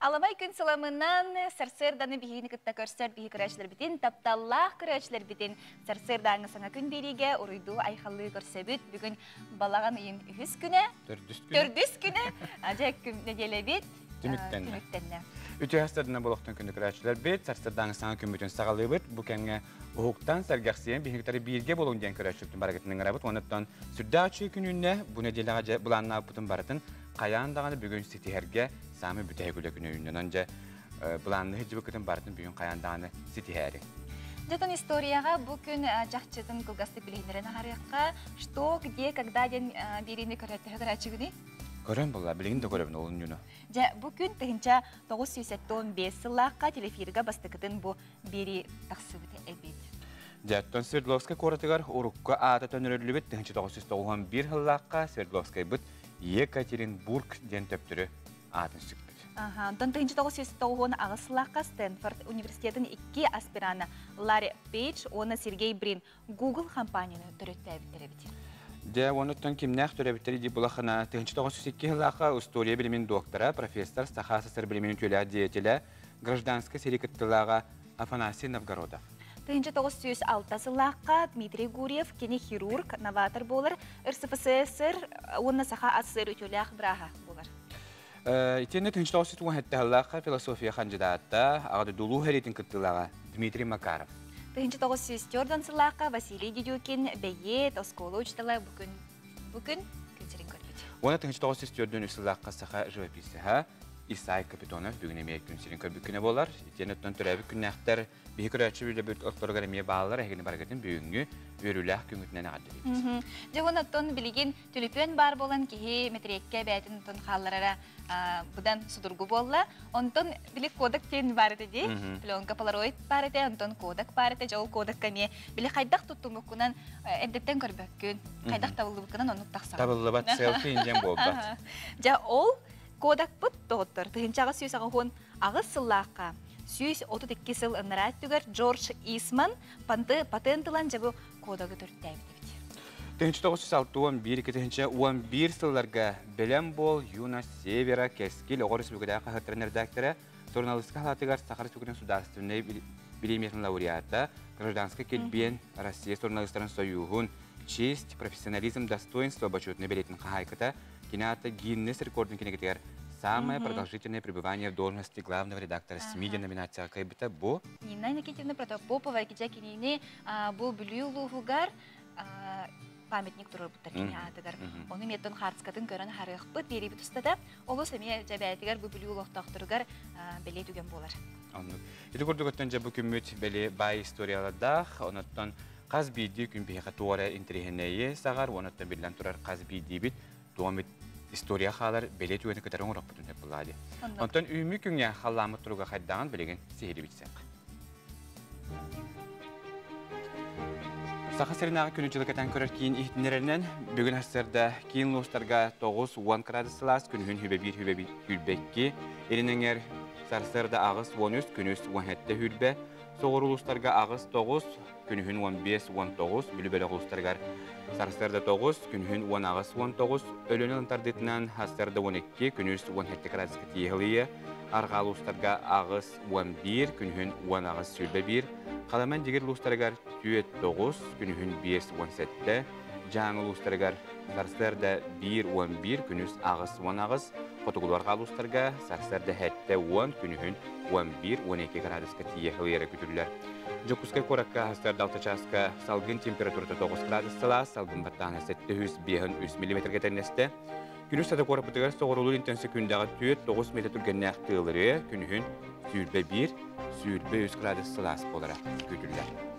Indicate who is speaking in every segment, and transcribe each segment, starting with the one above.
Speaker 1: Аламай күн сыламынан сарсыарданы биһигини кытта көрсөр биһи көрөөччүлэрбитин, тапталлаах көрөөччүлэрбитин сарсыардааҥы саҥа күн биэриигэ уруйдуу айхаллыы көрсөбүт. Бүгүн балаҕан ыйын үһүс күнэ,
Speaker 2: Төрдүс күнэ.
Speaker 1: Төрдүс күнэ, дьэ күн нэдиэлэбит
Speaker 2: Түмүктэннэ.
Speaker 1: Түмүктэннэ.
Speaker 2: Үтүө сарсыарданан болохтон күндү көрөөччүлэрбит, сарсыардааҥы саҥа күммүтүн саҕалыыбыт. Бу кэмҥэ уһуктан, сэргэхсийэн биһигиттэри бииргэ буолуҥ диэн көрөөччүбүтүн барыгытын ыҥырабыт. Уонуттан сүрдээх үчүгэй күнүүннэ бу нэдиэлэҕэ дьэ былааннаабыппытын барытын хайаан даҕаны бүгүн ситиһэргэ саамай бүтэһик үлэ күнэ үүннэ. Дьэ былаанны сылдьыбыккытын барытын бүгүн хайаан даҕаны ситиһээри.
Speaker 1: Дьэтон историяҕа бу күн чахчытын кылгастык билиһиннэрэн аһарыахха. Что, где, когда диэн биэриини көрөттөһө көрөөччүгүнүй?
Speaker 2: Көрөн буолла, билигин да көрөбүн олун.
Speaker 1: Дьэ, бу күн 1975 сыллаахха телефирга бастакытын бу биэрии тахсыбыт эбит.
Speaker 2: Дьэттон Свердловскай куоратыгар урукку аата төнөрүллүбүт 1991 сыллаахха Свердловскайбыт Екатеринбург диэн төптөрү аатын сүкпүт.
Speaker 1: Аха, онтон 1998 сыллаахха Стэнфорд университетын икки аспирана Ларри Пейдж уонна Сергей Брин Google компанияны төрөттөөбүттэр эбит.
Speaker 2: Дьэ, онуттан кимнээх төрөбүттэр дии булахына 1902 сыллаахха история билимин доктора, профессор, Саха СССР билимин үтүөлээх деятеля, гражданскай сэрии кыттыылааҕа Афанасий Новгородов.
Speaker 1: 1906 сыллаахха Дмитрий Гурьев кини хирург, новатор буолар, РСФСР уонна Саха АССР үтүөлээх бырааһа буолар.
Speaker 2: Итиэннэ 1917 сыллаахха философия хандьыдаата, аҕа дойду сэриитин кыттыылааҕа Дмитрий Макаров.
Speaker 1: 1904 сыллаахха Василий Дедюкин бэйиэт, оскуола учуутала бу күн күн сирин көрбүт.
Speaker 2: Уонна 1904 сыллаахха саха живописеһа Исай Капитонов бүгүн эмиэ күн сирин көрбүт күнэ буолар. Итиэннэ оттон төрөөбүт күннээхтэр биһи көрөөччү билэбит ортолоругар эмиэ бааллар, эһигини барыгытын бүгүҥҥү үөрүүлээх күҥҥүтүнэн эҕэрдэлиибит.
Speaker 1: Дьэ, оттон билигин түлүпүөн баар буолан киһи мэтириэккэ бэйэтин тон хаалларара быдан судургу буолла. Онтон били Кодак диэн баар этэ дии. Пленка полароид баар этэ, онтон Кодак баар этэ, дьэ ол Кодакка эмиэ били хайдах туттумуккунан эрдэттэн көрбөккүн, хайдах табыллыбыккынан оннук тахсаҕын.
Speaker 2: Табыллыбат селфи диэн буолбат.
Speaker 1: Дьэ, ол Кодакпыт доҕоттор 1888 сыллаахха 132 сыл ынараа өттүгэр Джордж Исман патент ылан дьэ бу Кодагы төрүттээбит эбит.
Speaker 2: 1961 2011 сылларга Бэлэм буол, Юность Севера, Кэскил оҕо республикатааҕы хаһыаттарын редактора, журналистика салаатыгар Саха Республикатын судаарыстыбаннай бириэмийэтин лауреата, гражданскай килбиэн, Россия журналистарын союһун, честь, профессионализм, достоинство бочуотунай бэлиэтин хаһаайката, кини аата Гиннес рекордун кинигэтигэр «Самое продолжительное пребывание в должности главного редактора СМИ» диэн номинацияҕа кыайбыта бу.
Speaker 1: Нина Никитина Протопопова кича кинини бу Бүлүү улууһугар памятник туруорбуттар кини аатыгар. Ону меттон хаартыскатын көрөн харыахпыт биэрибит устата олус эмиэ дьэбээтигэр бу Бүлүү олохтоохторугар бэлиэ түгэн буолар.
Speaker 2: Оннук. Ити курдук өттөн дьэ бу күммүт били баай историялардаах, онуттан хас биирдии күн биһиэхэ туора интэриэһинэйи саҕар, онуттан биллэн турар хас биирдиибит туомит история хаалар бэлиэ түгэни кытары оҥороппутун сөп булаа дии. Онтон үүммүт күҥҥэ халлааммыт туруга хайдаҕын билигин сиһилии билсиэх. Саха сиринээҕи күнү дьылы кэтэн көрөр киин иһитиннэрэринэн, бүгүн сарсыарда киин улуустарга 9-10 градус сылаас, күнүһүн хүбэ 1 хүбэ 22, илин эҥэр сарсыарда 8-13, күнүс 17 хүрбэ, соҕуруу улуустарга 8-9, күнүһүн 15-19, Бүлүү бөлөх улуустарыгар сарсыарда 9, күнүһүн 18-19, Өлүөнэ тардыытынан сарсыарда 12, күнүс 17 градуска тиийэ, арҕаа улуустарга 8-11, күнүһүн 18-21, Халыма Индигир улуустарыгар 4-9, күнүһүн 5-17, Дьааҥы улуустарыгар сарсыарда 1-11, күнүс 8-18, хотугулуу арҕаа улуустарга сарсыарда 7-10, күнүһүн 11-12 градуска тиийэ сылыйара күтүллэр. Дьокуускай куоракка сарсыарда 6 чааска салгын температурата 9 градус сылаас, салгын баттааһына 753 миллиметргэ тэҥнэстэ. Күнүс сата куораппытыгар соҕуруулуу илинтэн секундаҕа 4-9 метр түргэннээх тыалырыа, күнүһүн 21, 23 градус сылаас буолара күүтүллэр.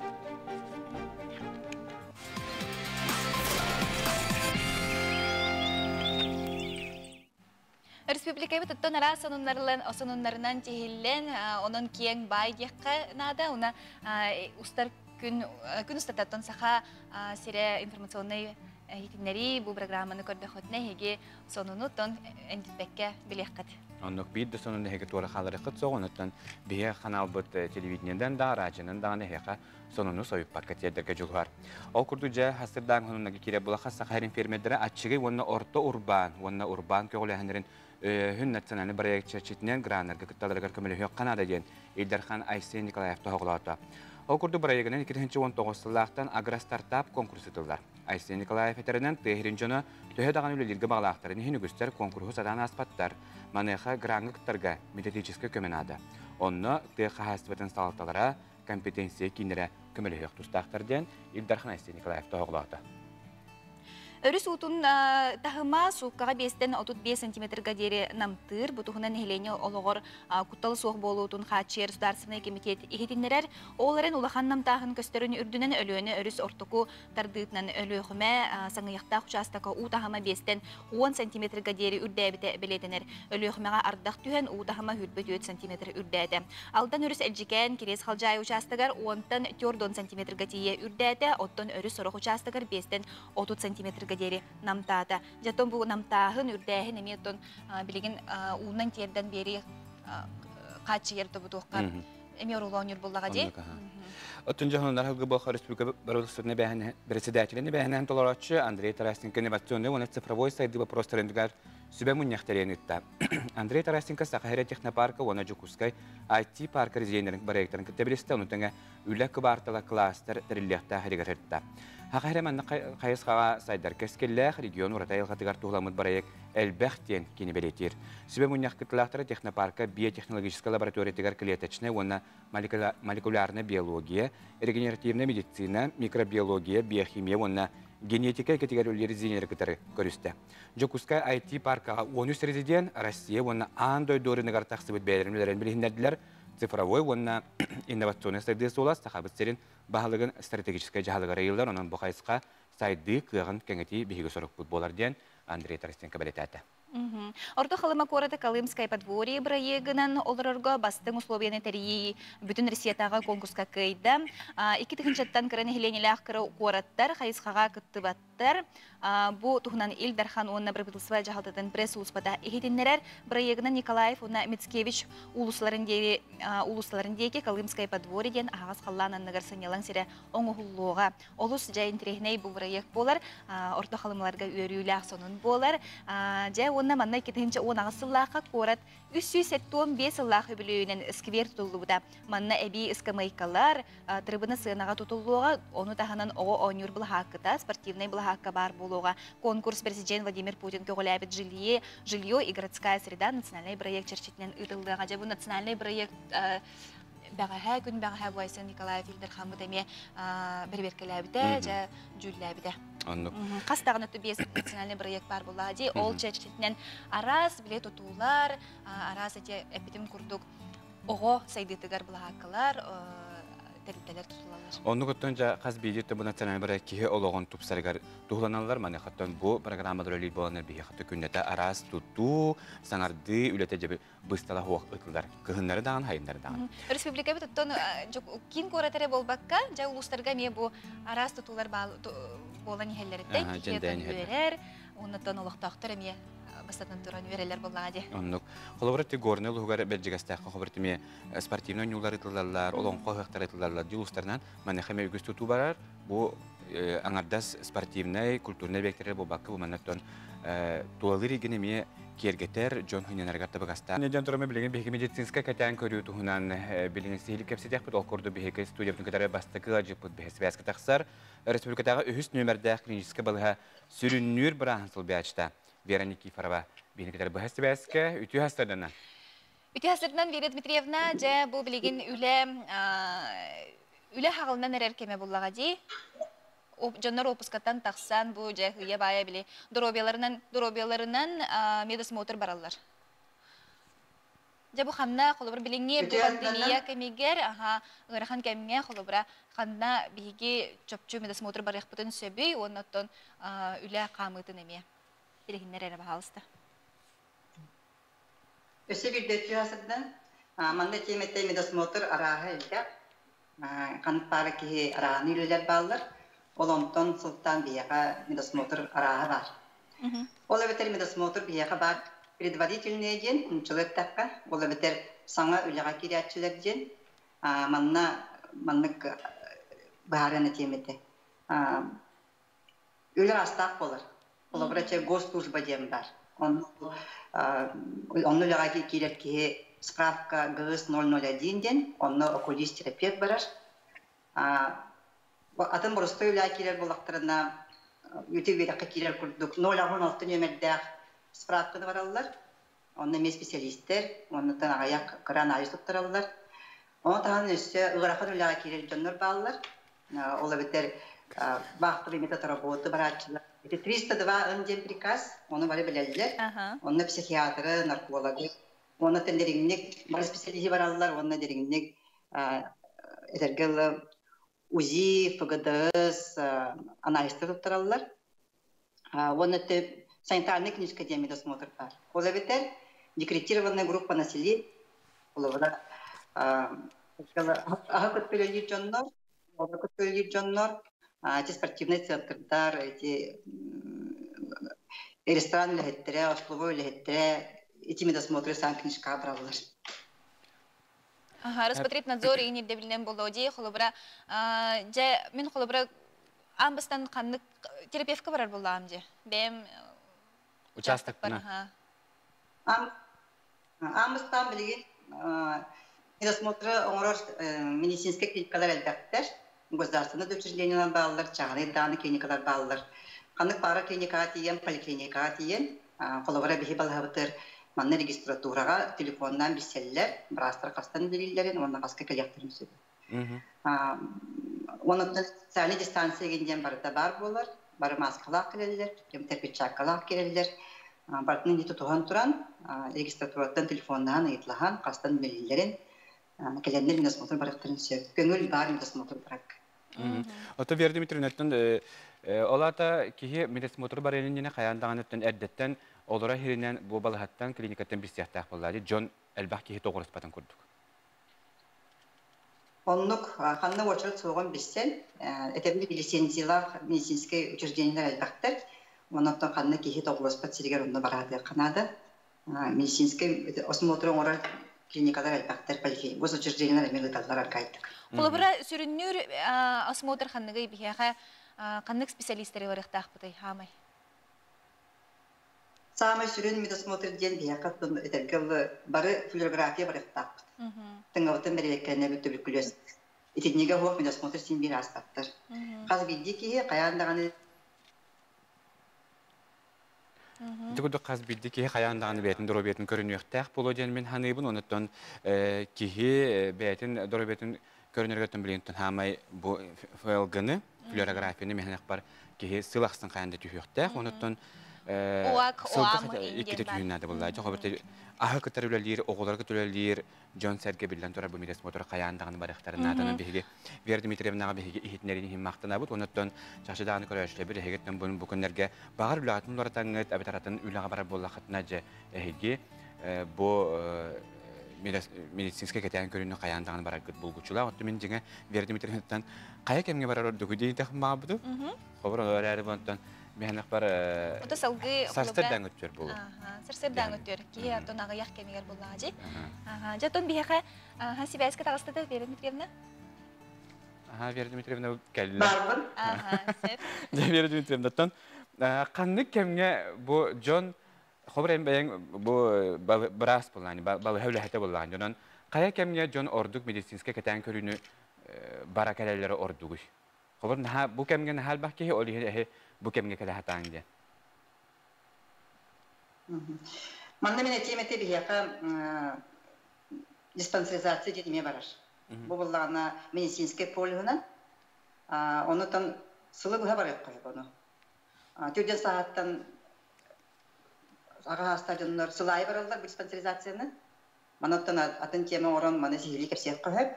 Speaker 1: Республикабыт оттон араас сонуннарынан тиһиллэн, онон киэҥ баай диэххэ наада. Уна устар күн күн устататтан Саха сирэ информационнай иһитиннэрии бу программаны көрдөхөтүнэ эһиги сонуну тон энтиппекке билиэххит.
Speaker 2: Оннук биир да сонун эһиги туора хааларыххыт суох, онуттан биһи ханаалбыт телевидениеден да, радионан даҕаны эһиэхэ сонуну сойуппакка тиэрдэргэ дьулуһар. Ол курдук дьэ хастырдаан хонуннаги киирэ булаха Саха сирин фермердэрэ аччыгый уонна орто урбаан уонна урбаан көҕүлээһиннэрин Өйөөһүн национальнай бырайыак чэрчитинэн граннарга кытталларыгар көмөлөһүөххэ наада диэн Ил Дархан Айсен Николаев тоһоҕолоото. Ол курдук бырайыагынан 2019 сыллаахтан агростартап конкурс ыытыллар. Айсен Николаев этэринэн, тыа сирин дьоно төһө даҕаны үлэлииргэ баҕалаахтарын иһин үгүстэр куонкуруһу сатаан ааспаттар. Маныаха граҥҥа кыттарга методическай көмө наада. Онно тыа хаһаайыстыбатын салалталара, компетенция кииннэрэ көмөлөһүөх тустаахтар диэн Ил Дархан Айсен Николаев тоһоҕолоото.
Speaker 1: Өрүс уутун таһыма сууккаҕа биэстэн 35 сантиметрга диэри намтыыр. Бу туһунан нэһилиэнньэ олоҕор куттал суох буолуутун хааччыйар Государственнай комитет иһитиннэрэр. Ол эрэн улахан намтааһын көстөрүн үрдүнэн Өлүөнэ өрүс ортоку тардыытынан Өлүөхүмэ Саҥыйахтаах учаастака уу таһыма биэстэн 10 сантиметрга диэри үрдээбитэ бэлиэтэнэр. Өлүөхүмэҕэ ардах түһэн уу таһыма 24 сантиметр үрдээтэ. Алдан өрүс Элдьикээн Кириэс Халдьаайы учаастагар 10-тан 40 сантиметрга тиийэ үрдээтэ, оттон өрүс сорох учаастагар биэстэн 30 сантиметрга диэри намтаата. Дьэ, оттон бу намтааһын, үрдээһин эмиэ оттон билигин уунан тиэрдэн биэрии хааччыйар тобутуохха эмиэ оруолоонньур буоллаҕа дии.
Speaker 2: Оттон дьоһуннар һылгы буох республика правительствотын председателин эбээһинэһин толорооччу Андрей Тарасенко инновационный уонна цифровой сайдыы вопростарыгар сүбэ мунньах тэрийэн ыытта. Андрей Тарасенко Саха сирэ технопарка уонна Дьокуускай IT-парка резиденнэрин проектарын кытта билистэ, ону тэҥэ үлэ кыбаартала кластер тэриллиэхтээх иригэр сырытта. Саха сирэ манна хайысхаҕа сайдар кэскиллээх регион ураты айылҕатыгар туһуламмыт бырайыак элбэх диэн кини бэлиэтиир. Сүбэ мунньах кыттыылаахтара технопарка биотехнологическай лабораториятыгар клеточнай уонна молекулярнай биология, регенеративная медицина, микробиология, биохимия уонна генетика эйгэтигэр үлэлиир резиденнэри кытары көрүстэ. Дьокуускай IT-паркаҕа 13 резидент Россия уонна аан дойду рыногар тахсыбыт бэйэлэрин үлэлэрин билиһиннэрдилэр, цифровой уонна инновационнай сайдыы суола Сахабыт сирин баһылыгын стратегическай дьаһалыгар ыйыллар, онон бу хайысха сайдыы кыаҕын кэҥэтии биһиги сорукпут буолар диэн Андрей Тарасенко бэлиэтээтэ.
Speaker 1: Орто Халыма куораты Колымское подворье бырайыагынан олорорго бастыҥ условияны тэрийии бүтүн Россиятааҕы конкурска кыайда. 2 тыһыынчаттан кыра нэһилиэнньэлээх кыра куораттар хайысхаҕа кыттыбаттар. Бу туһунан Ил Дархан уонна правительство дьаһалтатын пресс-сулууспата иһитиннэрэр. Бырайыагынан Николаев уонна Мицкевич уулуссаларын диэри уулуссаларын диэки Колымское подворье диэн аһаҕас халлаан анныгар сынньалаҥ сирэ оҥоһуллуоҕа. Олус дьэ интэриэһинэй бу бырайыак буолар. Орто Халымаларга үөрүүлээх сонун буолар. Дьэ уонна манна 2018 сыллаахха куорат 375 сыллаах үбүлүөйүнэн сквер тутуллубута. Манна эбии ыскамыайкалар, трибуна сыанаҕа тутуллуоҕа, ону таһынан оҕо оонньуур былаһаакката, спортивнай былаһаакка баар буолуоҕа. Конкурс президент Владимир Путин көҕүлээбит «Жилье, жилье и городская среда» национальнай бырайыак чэрчитинэн ыытыллыаҕа. Дьэ, бу национальнай бырайыак бэҕэһээ күн бэҕэһээ бу Айсен Николаев Ил Дархаммыт эмиэ бэрэбиэркэлээбитэ, дьэ, дьүүллээбитэ.
Speaker 2: Оннук.
Speaker 1: Хас даҕаны биэс национальный бырайыак баар буоллаҕа дии. Ол чэрчитинэн араас били тутуулар, араас эти эппитим курдук оҕо сайдыытыгар былаһааккалар, тэрилтэлэр тутулаллар.
Speaker 2: Оннук оттон дьэ хас биирдии бу национальный бырайыак киһи олоҕун тупсарыгар туһуланаллар. Маныхаттан бу программалар үлэлиир буоланнар биһиэхэ күннэтэ араас тутуу, саҥардыы үлэтэ дьэ быстала суох ытылар. Кыһыннары даҕаны, сайыннары даҕаны.
Speaker 1: Республикабыт оттон киин куорат эрэ буолбакка, дьэ улуустарга эмиэ бу араас тутуулар буолан иһэллэриттэн киһи үөрэр, оннуттан олохтоохтор эмиэ бастатан туран үөрэллэр буоллаҕа дии.
Speaker 2: Оннук. Холобура ти Горнай улууһугар Бэрдьигэстээххэ холобура тимиэ спортивнай оонньуулар ытыллаллар, олоҥхо ыһыахтара ытыллаллар дии улуустарынан маныаха эмиэ үгүс тутуу барар. Бу аҥардас спортивнай, культурнай объектары буолбакка бу маннаттан тулалыыр игин эмиэ киэргэтэр, дьон хынньанарыгар табыгастаах. Дьон турама билигин биһиги медицинскэй кэтээн көрүү туһунан билигин сиһилик кэпсэтиэхпит. Ол курдук биһиги студиябытын кытары бастакы ыалдьыппыт биһи связка тахсар. Республикатааҕы үһүс нүөмэрдээх клиническэй балыыһа сүрүннүүр бырааһын солбуйааччыта Вера Никифорова биһини кытары быһа сибээскэ үтүө хастарданан.
Speaker 1: Үтүө хастарданан Вера Дмитриевна, дьэ бу билигин үлэ үлэ хаҕылынан эрэр кэмэ буллаҕа дии. Дьоннор уоппускаттан тахсан бу дьэ хыйа баайа били доруобуйаларынан медосмотр бараллар. Дьэ бу ханна холобур билиҥҥи бу пандемия кэмигэр аха ыарахан кэмҥэ холобура ханна биһиги чопчу медосмотр барыахпытын сөбүй уонна оттон үлэ хаамыытын эмиэ билиһиннэр эрэ баһаалыста.
Speaker 3: Өссө биирдэ сырдан манна тиэмэтэ медосмотр арааһа элбэх. Ханнык баара киһи арааһын үлэлэр бааллар. Ол онтон сылтаан биһиэхэ медосмотр арааһа баар. Ол эбэтэр медосмотр биһиэхэ баар предварительные диэн нууччалыы эттэххэ, ол эбэтэр саҥа үлэҕэ киирээччилэр диэн манна маннык быһааран этиэм этэ. Үлэ аастаах буолар. Холобура, чэ, госслужба диэн баар. Онно Онно үлэҕэ киирэр киһи справка ГС 001 диэн, онно окулист-терапевт барар. Атын боростуой үлэҕэ киирэр буоллахтарына, үтүө үөрэххэ киирэр курдук 0,6 нүөмэрдээх справканы бараллар. Онно эмиэ специалистэр, оннуттан аҕыйах кыра анализ туттараллар. Ону таһынан өссө ыарахан үлэҕэ киирэр дьоннор бааллар. Ол эбэтэр вахтовый метод работы барааччылар. Ити 302 ын диэн приказ, ону бары билэллэр. Онно психиатры, наркологы, уонна дириҥник бары специалиһи бараллар, уонна дириҥник этэргэ УЗИ, ФГДС анализтар туттараллар. Уонна санитарный клинический диэн медосмотр баар. Ол эбэтэр декретированная группа населения, холобура, аһы кытта үлэлиир дьоннор, оҕо кытта үлэлиир дьоннор, эти спортивный центрдар, эти ресторан үлэһиттэрэ, остолобуой үлэһиттэрэ ити медосмотры санклиническаҕа бараллар.
Speaker 1: Аха, Роспотребнадзор иин ирдэбилинэн буолуо дии, холобура, дьэ, мин холобура аан бастан ханнык терапевтка барар буоллаҕым дии. Бэйэм
Speaker 2: участокпар.
Speaker 3: Аан бастаан билигин медосмотры оҥорор медицинскэй клиникалар элбэхтэр. Государственнай учреждениелар бааллар, чааһынай даҕаны клиникалар бааллар. Ханнык баара клиникаҕа тиийэн, поликлиникаҕа тиийэн, холобура биһи балаһабытыгар манна регистратураҕа телефоннаан билсэллэр, быраастар хастан үлэлииллэрин уонна хаска кэлиэхтэрин сөп. Онуттан социальнай дистанция диэн барыта баар буолар. Бары мааскалаах кэлэллэр, кэмтэр перчаткалаах кэлэллэр. Барытын инни тутуһан туран, регистратураттан телефоннаан ыйыталаһан, хастан үлэлииллэрин, кэлэннэр медосмотр барыахтарын сөп. Көҥүл баар медосмотр барак.
Speaker 2: Ото Вера Дмитриевнаттан ол аата киһи медосмотр барыан иннинэ хайаан даҕаныттан эрдэттэн олоро иһиринэн бу балаһаттан клиникаттан билсиэхтээх буоллаа дьон элбэх киһи тоҕуруспатын курдук.
Speaker 3: Оннук ханна уочарат суоҕун билсэн, этэбили лицензиялаах медицинскэй учреждениелар элбэхтэр. Онон ханна киһи тоҕуруспат сиригэр онно бараатыахха наада. Медицинскэй осмотр оҥорор клиникалар элбэхтэр, госучреждениелар эмиэ ыыталлар аркайдык.
Speaker 1: Холобура, сүрүннүүр осмотр ханныгый биһиэхэ ханнык специалистары барыахтаахпытый хаамай?
Speaker 3: Саамай сүрүн медосмотр диэн биһиэхэ этэргэ бары флюорография барыахтаахпыт. Тыҥабытын бэрэбиэркэлэнэбит түбүкүлүөс. Итиннигэ суох медосмотр син биир ааспаттар. Хас биирдии киһи хайаан даҕаны
Speaker 2: Ити курдук хас биирдии киһи хайаан даҕаны бэйэтин доруобуйатын көрүнүөхтээх буолуо диэн мин саныыбын. Онуттан киһи бэйэтин доруобуйатын көрүнэргэр билигин хаамай бу ФЛГ-ны, флюорографияны миһэнэхпар киһи сыл ахсын хайаан да түһүөхтээх. Онуттан сылга иккитэ түһүн наада буолла. Дьэ, аһы кытары үлэлиир, оҕолору кытары үлэлиир дьон-сэргэ биллэн турар бу медосмотр хайаан даҕаны барыахтарын нааданы биһиги Вера Дмитриевнаҕа биһиги иһитиннэрин иһин махтанабыт. Онуттан чахчы даҕаны көрөөччүлэрбит эһигиттэн бу күннэргэ баҕар үлэҕитин уларытаҥҥыт, эбэтэр атын үлэҕэ барар буоллаххытына дьэ эһиги бу медицинскэй кэтээн көрүүнү хайаан даҕаны бараргыт булгуччулаах. Оттон мин дьиҥэ Вера Дмитриевнаттан хайа кэмҥэ барар ордугу диэтэх маабытым. Хобор ону эрээри онтон миһэнэх бар
Speaker 1: Ото салгыы
Speaker 2: сарсырдаан өттүөр буолу.
Speaker 1: Сарсырдаан өттүөр. Киһи оттон аҕыйах кэмигэр буллаҕа дьи. Дьэ, биһиэхэ сибээскэ таҕыстата Вера Дмитриевна?
Speaker 2: Аха, Вера Дмитриевна кэллэ. Дьэ, Вера Дмитриевнаттан ханнык кэмҥэ бу дьон хобур эн бэйэҥ бу быраас буоллаҕын, балыһа үлэһитэ буоллаҕын, дьонон хайа кэмҥэ дьон ордук медицинскэй кэтээн көрүүнү бара кэлэллэрэ ордугуй? Хобур наһаа бу кэмҥэ наһаа элбэх киһи, ол иһин эһи бу кэмҥэ кэлэ сатааҥ диэн.
Speaker 3: Манна мин этиэм этэ биһиэхэ диспансеризация диэн эмиэ барар. Бу буоллаҕына медицинскэй полюһунан, онутан сылы быһа барыахха сөп ону. Түрдэн сааһыттан аҕа саастаах дьоннор сыл аайы бараллар бу диспансеризацияны. Манаттан атын тема оҥорон маны сиһилии кэпсиэххэ сөп.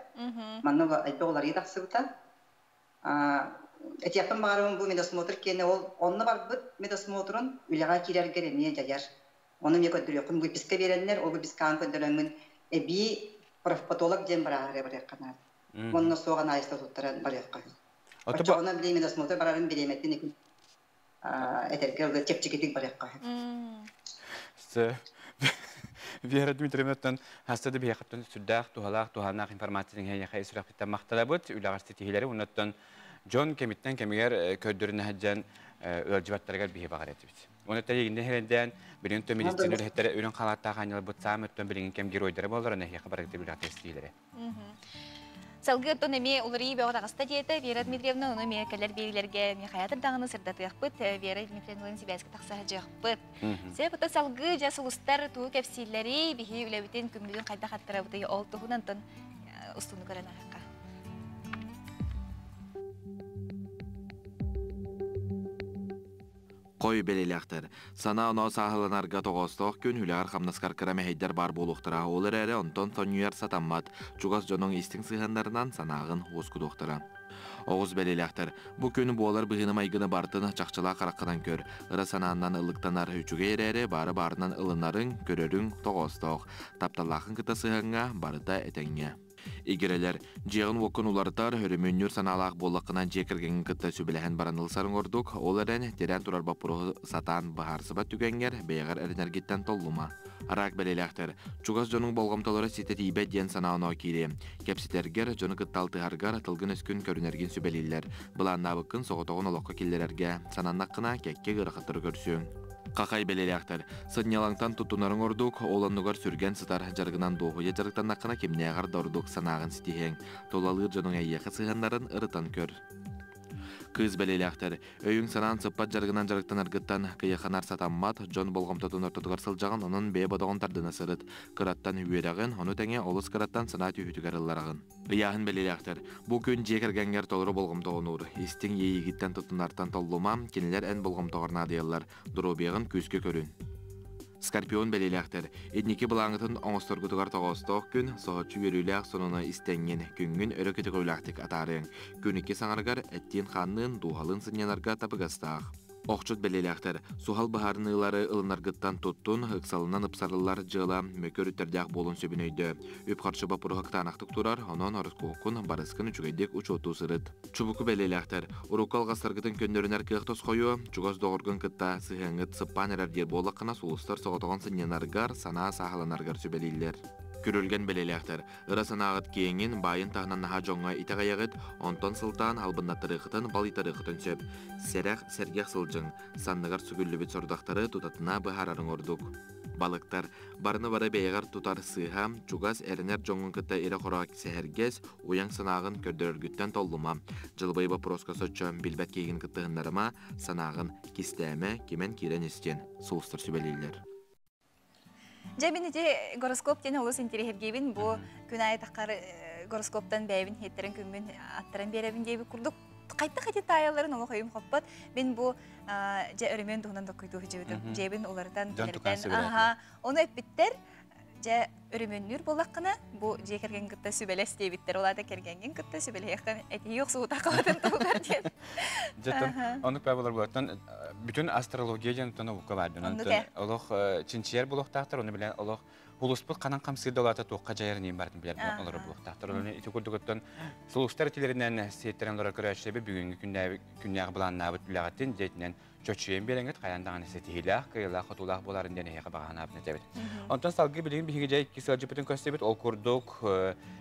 Speaker 3: Манна элбэх уларыйыы тахсыбыта. Этиэхпин баҕарабын бу медосмотр киэнэ ол онно барбыт медосмотрун үлэҕэ киирэргэр эмиэ дьайар. Ону эмиэ көрдөрүөххүн выписка биэрэннэр, ол выпискаҕын көрдөрөҥҥүн эбии профпатолог диэн бырааһырга барыахха наада. Онно суох анализта туттаран барыахха. Оччоҕуна билигин медосмотр барарын бириэмэтин этэргэ чэпчэкитик барыахха.
Speaker 2: Вера Дмитриевнаттан хаста да биһиэхэттэн сүрдээх туһалаах туһааннаах информацияны эһиэхэ сүрэхпиттэн махтанабыт. Үлэҕэр ситиһиилэри уоннаттан дьон кэмиттэн кэмигэр көрдөрүнэ сылдьан ыалдьыбаттарыгар биһи баҕар этибит. Оны тәйигинде херенден билин тө медицина үлэһиттере үрүн халаттаах анньылбыт саам өттөн билигин кэм геройдары боллар, аны эһиэхэ барыгыты билэхтэ истиилэрэ.
Speaker 1: Салгыы оттон эмиэ уларыйыы бөҕө таҕыста диэтэ Вера Дмитриевна, ону эмиэ кэлэр биэриилэргэ эмиэ хайатыр даҕаны сырдатыахпыт, Вера Дмитриевналыын сибээскэ тахса сылдьыахпыт. Сөп, оттон салгыы дьэ сулустар тугу кэпсииллэрий, биһи үлэбитин, күммүтүн хайдах аттарабытый, ол туһунан онтон устууну көрөн ааһыахха.
Speaker 4: Хой бэлиэлээхтэр. Санаа-оноо сааһыланарга тоҕоостоох күн үлэҕэр хамнаскар кыра мэһэйдэр баар буолуохтара. Ол эрээри онтон сонньуйар сатаммат. Чугас дьонуҥ истиҥ сыһыаннарынан санааҕын уоскутуохтара. Оҕус бэлиэлээхтэр. Бу күн буолар быһыыны-майгыны барытын чахчылаах хараххынан көр. Ыра санааннан ылыктанар үчүгэй эрээри баары баарынан ылынарыҥ, көрөрүҥ тоҕоостоох. Тапталлааххын кытта сыһыаҥҥа барыта этэҥҥэ. Игирэлэр, дьиэҕин-уоккун уларытар, өрөмүөннүүр санаалаах буоллаххына дьиэ кэргэҥҥин кытта сүбэлэһэн баран ылсарыҥ ордук, ол эрэн тирээн турар боппуруоһу сатаан быһаарсыбат түгэҥҥэр бэйэҕэр эрэнэргиттэн толлума. Араак бэлиэлээхтэр, чугас дьонуҥ болҕомтолоро ситэ тиийбэт диэн санаа-оноо киириэ. Кэпсэтэргэр, дьону кытта алтыһаргар, тылгын-өскүн көрүнэргин сүбэлииллэр. Былааннаабыккын соҕотоҕун олоххо киллэрэргэ сананнаххына, кэккэ ыарахаттары көрсүөҥ. Хахай бэлиэлээхтэр, сынньалаҥтан туттунарыҥ ордук, ол оннугар сүргэн сытар дьарыгынан дуоһуйа дьарыктаннаххына кимнээҕэр да ордук санааҕын ситиһиэҥ. Тулалыыр дьонуҥ эйиэхэ сыһыаннарын ырытан көр. Кыыс бэлиэлээхтэр, өйүҥ-санаан сыппат дьарыгынан дьарыктанаргыттан кыйаханар сатаммат, дьон болҕомтотун ортотугар сылдьаҕын, онон бэйэ бодоҕун тардына сырыт. Кыраттан үөрэҕин, ону тэҥэ олус кыраттан санаа түһүүтүгэр ыллараҕын. Ыйааһын бэлиэлээхтэр. Бу күн дьиэ кэргэҥҥэр толору болҕомтоҕун уур. Истиҥ иэйиигиттэн туттунартан толлума, кинилэр эн болҕомтоҕор наадыйаллар. Доруобуйаҕын күүскэ көрүн. Скорпион бэлиэлээхтэр. Инники былааҥҥытын оҥосторгутугар тоҕоостоох күн, соһуччу үөрүүлээх сонуну истэҥҥин, күҥҥүн өрө көтөҕүүлээхтик атаарыаҥ. Күн икки саҥарыгар эттиин-хаанныын, дууһалыын сынньанарга табыгастаах. Охчут бэлиэлээхтэр, суһал быһаарыныылары ылынаргыттан туттун, ыксалынан ыпсарыллар дьыала мөкү өрүттэрдээх буолуон сөбүн өйдөө. Үп-харчы боппуруоһа кытаанахтык турар, онон ороскуоккун, барыскын үчүгэйдик учуоттуу сырыт. Чубуку бэлиэлээхтэр, урукку алҕастаргытын көннөрүнэр кыах тосхойуо, чугас доҕоргун кытта сыһыаҥҥыт сыппаан эрэр диир буоллаххына, сулустар соҕотоҕун сынньанаргар, санаа сааһыланаргар сүбэлииллэр. Күрүлгэн бэлиэлээхтэр, Ыра санааҕыт киэҥин, баайын таһынан наһаа дьоҥҥо итэҕэйэҕит, онтон сылтаан албыннаттарыаххытын, балыйтарыаххытын сөп. Сэрэх, сэргэх сылдьыҥ, санныгар сүгүллүбүт сорудахтары тутатына быһаарарыҥ ордук. Балыктар, барыны бары бэйэҕэр тутар сыыһа, чугас, эрэнэр дьоҥҥун кытта ирэ-хоро сэһэргэс, уйаҥ санааҕын көрдөрөргүттэн толлума. Дьылбай боппуруоска соччо билбэт киһигин кыттыһыннарыма, санааҕын кистээмэ, кимэн киирэн истиэн, сулустар сүбэлииллэр.
Speaker 1: Дьэ мин ити гороскоп диэн олус интириэһиргиибин. Бу күн аайы таххар гороскоптан бэйэбин иһиттэрин күммүн аттаран биэрэбин диэбит курдук хайдах ити таайалларын олох өйүм хоппот. Мин бу дьэ өрөмүөн туһунан доккуйдуу сылдьыбытым. Дьиэбин уларытан, аха, ону эппиттэр дьэ өрөмүөннүүр буоллаххына бу дьиэ кэргэн кытта сүбэлэс диэбиттэр. Ол аата кэргэҥҥин кытта сүбэлэһиэххин этиһии охсуута хабатын туһугар диэн.
Speaker 2: Дьэ, оннук баа болар бүтүн астрология диэн наука бар. Олох чинчийэр булуохтаахтар, оны билэн олох улуспут ханан хамсыыр долата туохха дьайар ним барын билэр олорор булуохтаахтар. Оны ити курдугуттан сулустар этилеринэн сиэттерен олорор көрөөччүлэби бүгүҥҥү күннээҕи былааннаабыт үлэҕитин дьиэтинэн чочуйан биэрэҥҥит хайаан даҕаны ситиһиилээх, кыайыылаах, хотуулаах буоларын диэн эһиэхэ баҕанаабын этэбит. Онтон салгыы билигин биһиги дьэ икки сылдьыппытын көрсөбүт. Ол курдук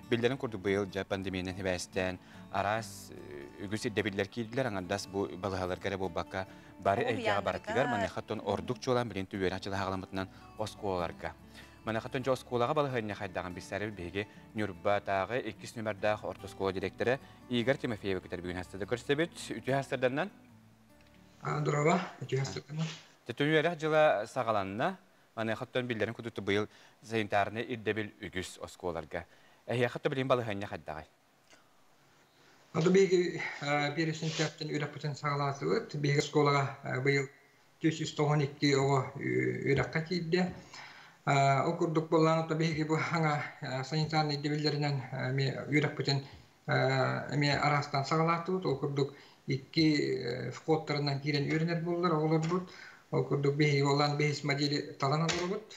Speaker 2: биллэрин курдук быйыл дьэ пандемиянан сибээстээн араас үгүс ирдэбиллэр киирдилэр. Аҥардас бу балыһаларга эрэ буолбакка бары эйгэҕэ барытыгар маныахаттан ордук чуолаан билин түбүөрэх дьылаһаҕаламмытынан оскуолаларга. Маныахаттан дьэ оскуолаҕа балаһыанньа хайдаҕын билсээри биһиги Ньурбатааҕы иккис нүмердээх орто оскуола директора Игорь Тимофеевы кытары бүгүн хастада көрсөбүт. Үтүө хастарданнан.
Speaker 5: Здорово, үтүө хастарданнан.
Speaker 2: Түнүөрэх дьыла саҕаланна. Маныахаттан биллэрин курдук быйыл санитарнай ирдэбил үгүс оскуолаларга. Эһиэхэ билин балаһыанньа хайдаҕай?
Speaker 5: Аты биһиги биир сентябрьтэн үөрэхпитин саҕалаатыбыт. Биһиги оскуолаҕа быйыл 492 оҕо үөрэххэ киирдэ. Ол курдук буоллаан биһиги бу хаҥа санитарнай ирдэбиллэринэн эмиэ үөрэхпитин эмиэ араастаан саҕалаатыбыт. Ол курдук икки входтарынан киирэн үөрэнэр буоллар оҕолорбут. Ол курдук биһиги олан бэһис модели талан олоробут.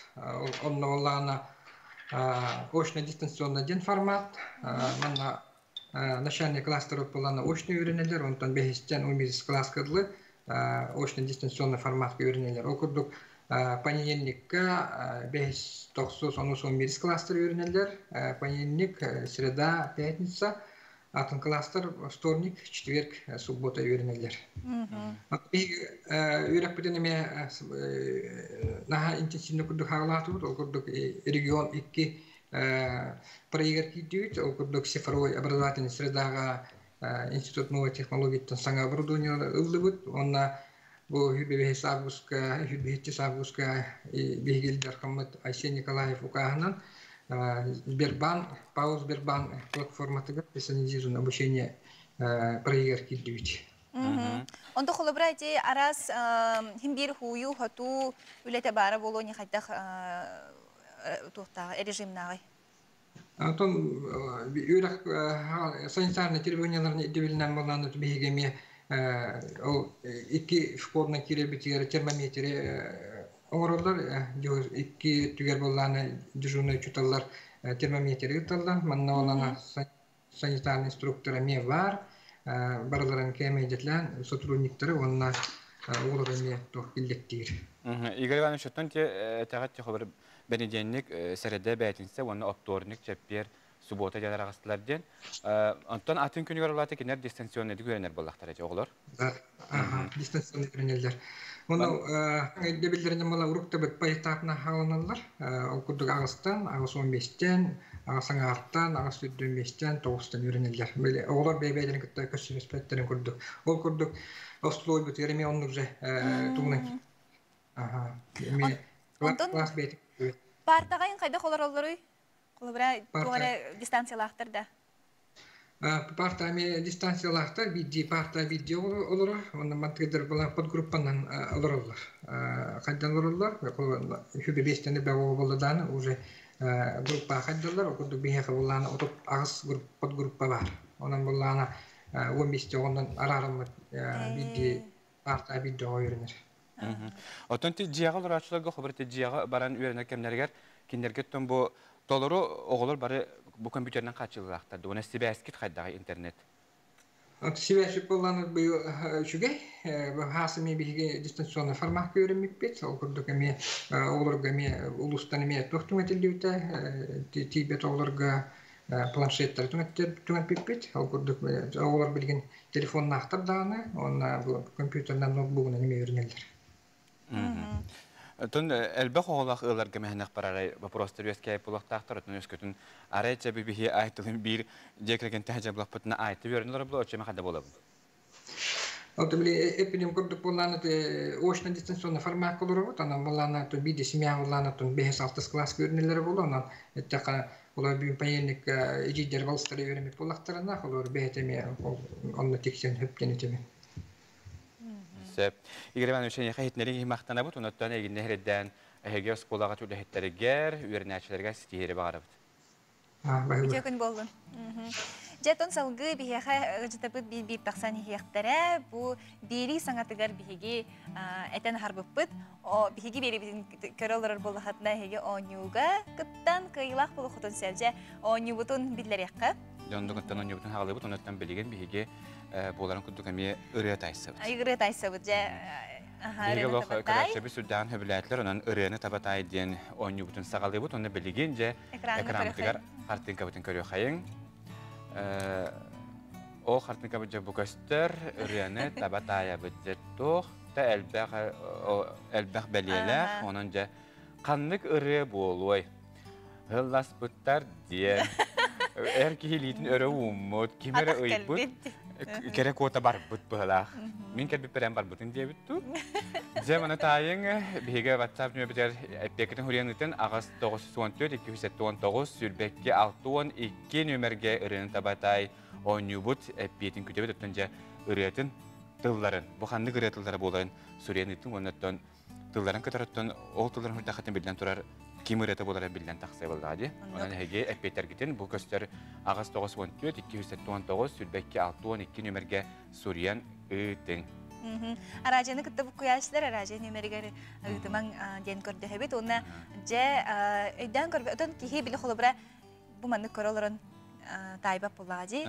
Speaker 5: Онно буоллаҕына очно-дистанционно диэн формат. Манна начальный класстар буоллаҕына очно үөрэнэллэр, онтон бэһистэн 11 класска дылы очно-дистанционный форматка үөрэнэллэр. Ол курдук понедельникка бэһис, тохсус, онус, 11 класстар үөрэнэллэр. Понедельник, среда, пятница. Атын класстар вторник, четверг, суббота үөрэнэллэр. Үөрэхпитин эмиэ наһаа интенсивно курдук хаалаатыбыт. Ол курдук регион икки проектар киирдибит. Ол курдук цифровой образовательный средаҕа Институт новой технологияттан саҥа оборудование ыллыбыт. Уонна бу 25 августка, 25 августка биһиги Ил Дархаммыт Айсен Николаев укааһынан Сбербанк, ПАО Сбербанк платформатыгар персонализированное обучение проектыгар киирдибит.
Speaker 1: Онто холобура ити араас хим биир хууйуу, хотуу үлэтэ баара буолуо не хайдах туохтааҕы режимнааҕый?
Speaker 5: Онтон үөрэх санитарнай требованияларын ирдэбилинэн буоллаан биһиги эмиэ ол икки школынан киирэрбитигэр термометри оҥороллор. Икки өттүгэр буоллаана дежурнай учууталлар термометри ыыталлар. Манна буоллаана санитарный инструктор эмиэ баар. Барыларын кээмэйдэтилээн сотрудниктары уонна оҕолору эмиэ туох киллэттиир.
Speaker 2: Игорь Иванович, оттон те этэҕит холобур бэнидиэнньик сэрэдэ бээтинсэ уонна оптуорунньук чэппиэр субуота диэн араҕастылар диэн. Онтон атын күнүгэр улаата кинилэр дистанционнайдык үөрэнэр буоллахтара дии оҕолор.
Speaker 5: Дистанционный үөрэнэллэр. Ону өйдөбүллэринэн буола уруктабыт поэтапна хааланаллар. Ол курдук аҕыстан, 85-тэн, аҕыс аҥаартан, 825-тэн, 9-тан үөрэнэллэр. Оҕолор бэйэ-бэйэлэрин кытта көрсүбэспэттэрин курдук. Ол курдук остолобуйбутугар эмиэ оннук же тугунан
Speaker 1: Онтон паартаҕайын хайдах олороллоруй? Холобура, туох эрэ дистанциялаахтар да?
Speaker 5: Парта эмиэ дистанциялаахтар, биирдии парта биирдии олорор. Онно мантыгыдыр буолан подгруппанан олороллор. Хайдан олороллор, үһү биэстэни бөҕө буолладааны уже группа хайдаллар. Ол курдук биһиэхэ буоллаана 38 подгруппа баар. Онон буоллаана 15 оҕонон араарыммыт биирдии парта биирдэ оҕо үөрэнэр.
Speaker 2: Оттон ти дьиэҕэ олорооччуларга хобар ти дьиэҕэ баран үөрэнэр кэмнэригэр кинилэргэ оттон бу толору оҕолор бары бу компьютерынан хааччыллаахтар да уонна сибээскит хайдаҕый интернет?
Speaker 5: Сибээсик буоллаан быйыл үчүгэй. Хаас эмиэ биһиги дистанционный формакка үөрэммиппит. Ол курдук эмиэ оҕолорго эмиэ улуустан эмиэ туох түҥэтиллибитэ тиийбэт оҕолорго планшеттары түҥэппиппит. Ол курдук оҕолор билигин телефоннаахтар даҕаны уонна бу компьютерынан ноутбугунан эмиэ үөрэнэллэр.
Speaker 2: Оттон элбэх оҕолоох ыалларга мэһэнэх барарай вопростар үөскээбит буолуохтаахтар. Оттон өскөтүн арай чэби биһи айтылын биир дьиэ кэргэнтэһэ дьаблахпытына айты үөрэнэ олоробут, оччомо хада буолабын.
Speaker 5: Оттон били эппиним курдук буоллаана очно дистанционно формакка олоробут. Онон буоллаана биир семья буоллаана 5-6 класс үөрэнэллэрэ буолуо. Онон эттэххэ олор бүгүн понедельник эдьиийдэр балыстары үөрэммит буоллахтарына, олор бэйэтэ эмиэ онно тиксэн хөптөн этими.
Speaker 2: Сөп. Игорь Иванович, эйиэхэ иһитиннэрии иһин махтанабыт. Онуттан эйигиннэ эһирэйдээн эһиги оскуолаҕа үлэһиттэригэр, үөрэнээччилэргэ ситиһиири баҕарабыт.
Speaker 1: Үтүө күн буоллун. Дьэ, тон салгыы биһиэхэ ыалдьытабыт биир-биир тахсан иһиэхтэрэ. Бу биэрии саҥатыгар биһиги этэн аһарбыппыт. Биһиги биэриибитин көрө олорор буоллахатына эһиги оонньууга кыттан кыайыылаах буолуоххутун сөп. Дьэ, оонньуубутун биллэриэххэ.
Speaker 2: Дьондугуттан оонньуубутун хаалыбыт, онуттан билигин биһиги буоларын курдук эмиэ ырыа тайсабыт.
Speaker 1: Ырыа тайсабыт, дьэ.
Speaker 2: Биһиги олох көрөөччүбүт сүрдээҕин сөбүлээтилэр, онон ырыаны табатай диэн оонньуубутун саҕалыыбыт. Онно билигин дьэ экранмытыгар хартыынкабытын көрүөххэйиҥ. Ол хартыынкабыт дьэ бу көстөр, ырыаны таба таайабыт дьэ туох да элбэх элбэх бэлиэлээх, онон дьэ ханнык ырыа буолуой? Ылласпыттар диэн. Эр киһи илиитин өрө ууммут, ким эрэ ыйбыт, кэрэ куота барбыт быһылаах. Мин кэлбиппэр эн барбытын диэбит дуу. Дьэ, маны таайыҥ, биһиги WhatsApp нөмербитигэр эппиэккитин хуруйан ыытын 8 914 279 22 62 нүөмэргэ ырыаны табатай оонньуубут эппиэтин күтэбит оттон дьэ ырыатын тылларын бу ханнык ырыа тыллара буоларын суруйан ыытын уонна оттон тылларын кытары оттон ол тылларын хурдахатын биллэн турар ким ырыата буолара биллэн тахсыа буоллаҕа дии. Онон эһиги эппиэттэргитин бу көстөр 8 914 279 22 62 нүөмэргэ суруйан ыытыҥ.
Speaker 1: Араадьыйаны кытта буккуйааччылар араадьыйа нүөмэригэр ыытымаҥ диэн көрдөһөбүт. Уонна дьэ өйдөөн көрбөт. Отон киһи били холобура бу маннык көрө олорон таайбат буоллаҕа дии.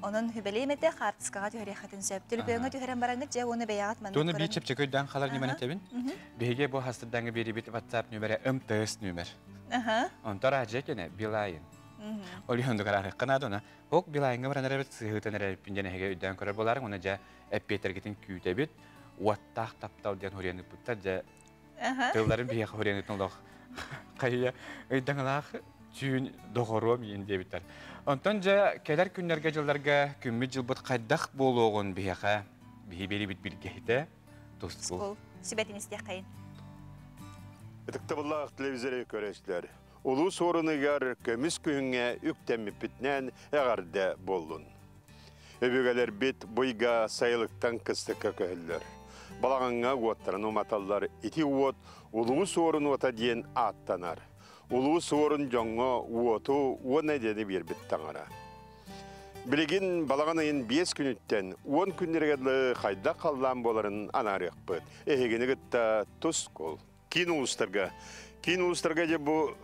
Speaker 1: Онон хүбэлиэм этэ хаартыскаҕа түһэриэххитин сөп. Төлөпүөҥҥэ түһэрэн бараҥҥыт дьэ уонна бэйэҕит маннык
Speaker 2: Туону биир чэпчэки өйдөөн халар ньыманы этэбин. Биһиги бу хастырдаҥҥа биэрибит WhatsApp нүөмэрэ МТС нүөмэр. Онтон араадьыйа кэнэ Билайн. Ол иһин карар канадона. Хок билайыңга баран эребит сыһытан эребит ден эһиге өйдөөн көрөр боларың, оны жа эппиэтергитин күүтэбит. Уаттаах таптал диэн хурьяны путтар жа тылларын бие хурьяны тонлох. Кайя өйдөңлах түүн доҕоруом иин диэбиттэр. Онтон жа келер күннерге жылларга күммүт жылбыт кайдах болуогун биһиэхэ биһи берибит билгehите тускул.
Speaker 1: Сүбэтин истиэх.
Speaker 6: Ытыктабыллаах телевизор көрөчүлөр. Улуу суоруныгар көмүс күһүҥҥэ үктэммиппитинэн эҕэрдэ буоллун. Өбүгэлэр бит буйга сайылыктан кыстыкка көһөллөр. Балаҕаҥҥа уоттарын уматаллар, ити уот улуу суорун уота диэн ааттанар. Улуу суорун дьоҥҥо уоту уонна диэни биэрбит таҥара. Билигин балаҕан ыйын 5 күнүттэн 10 күннэргэ хайдах халлаан буоларын анаарыахпыт. Эһигини кытта тускул. Киин улуустарга. Киин улуустарга же бу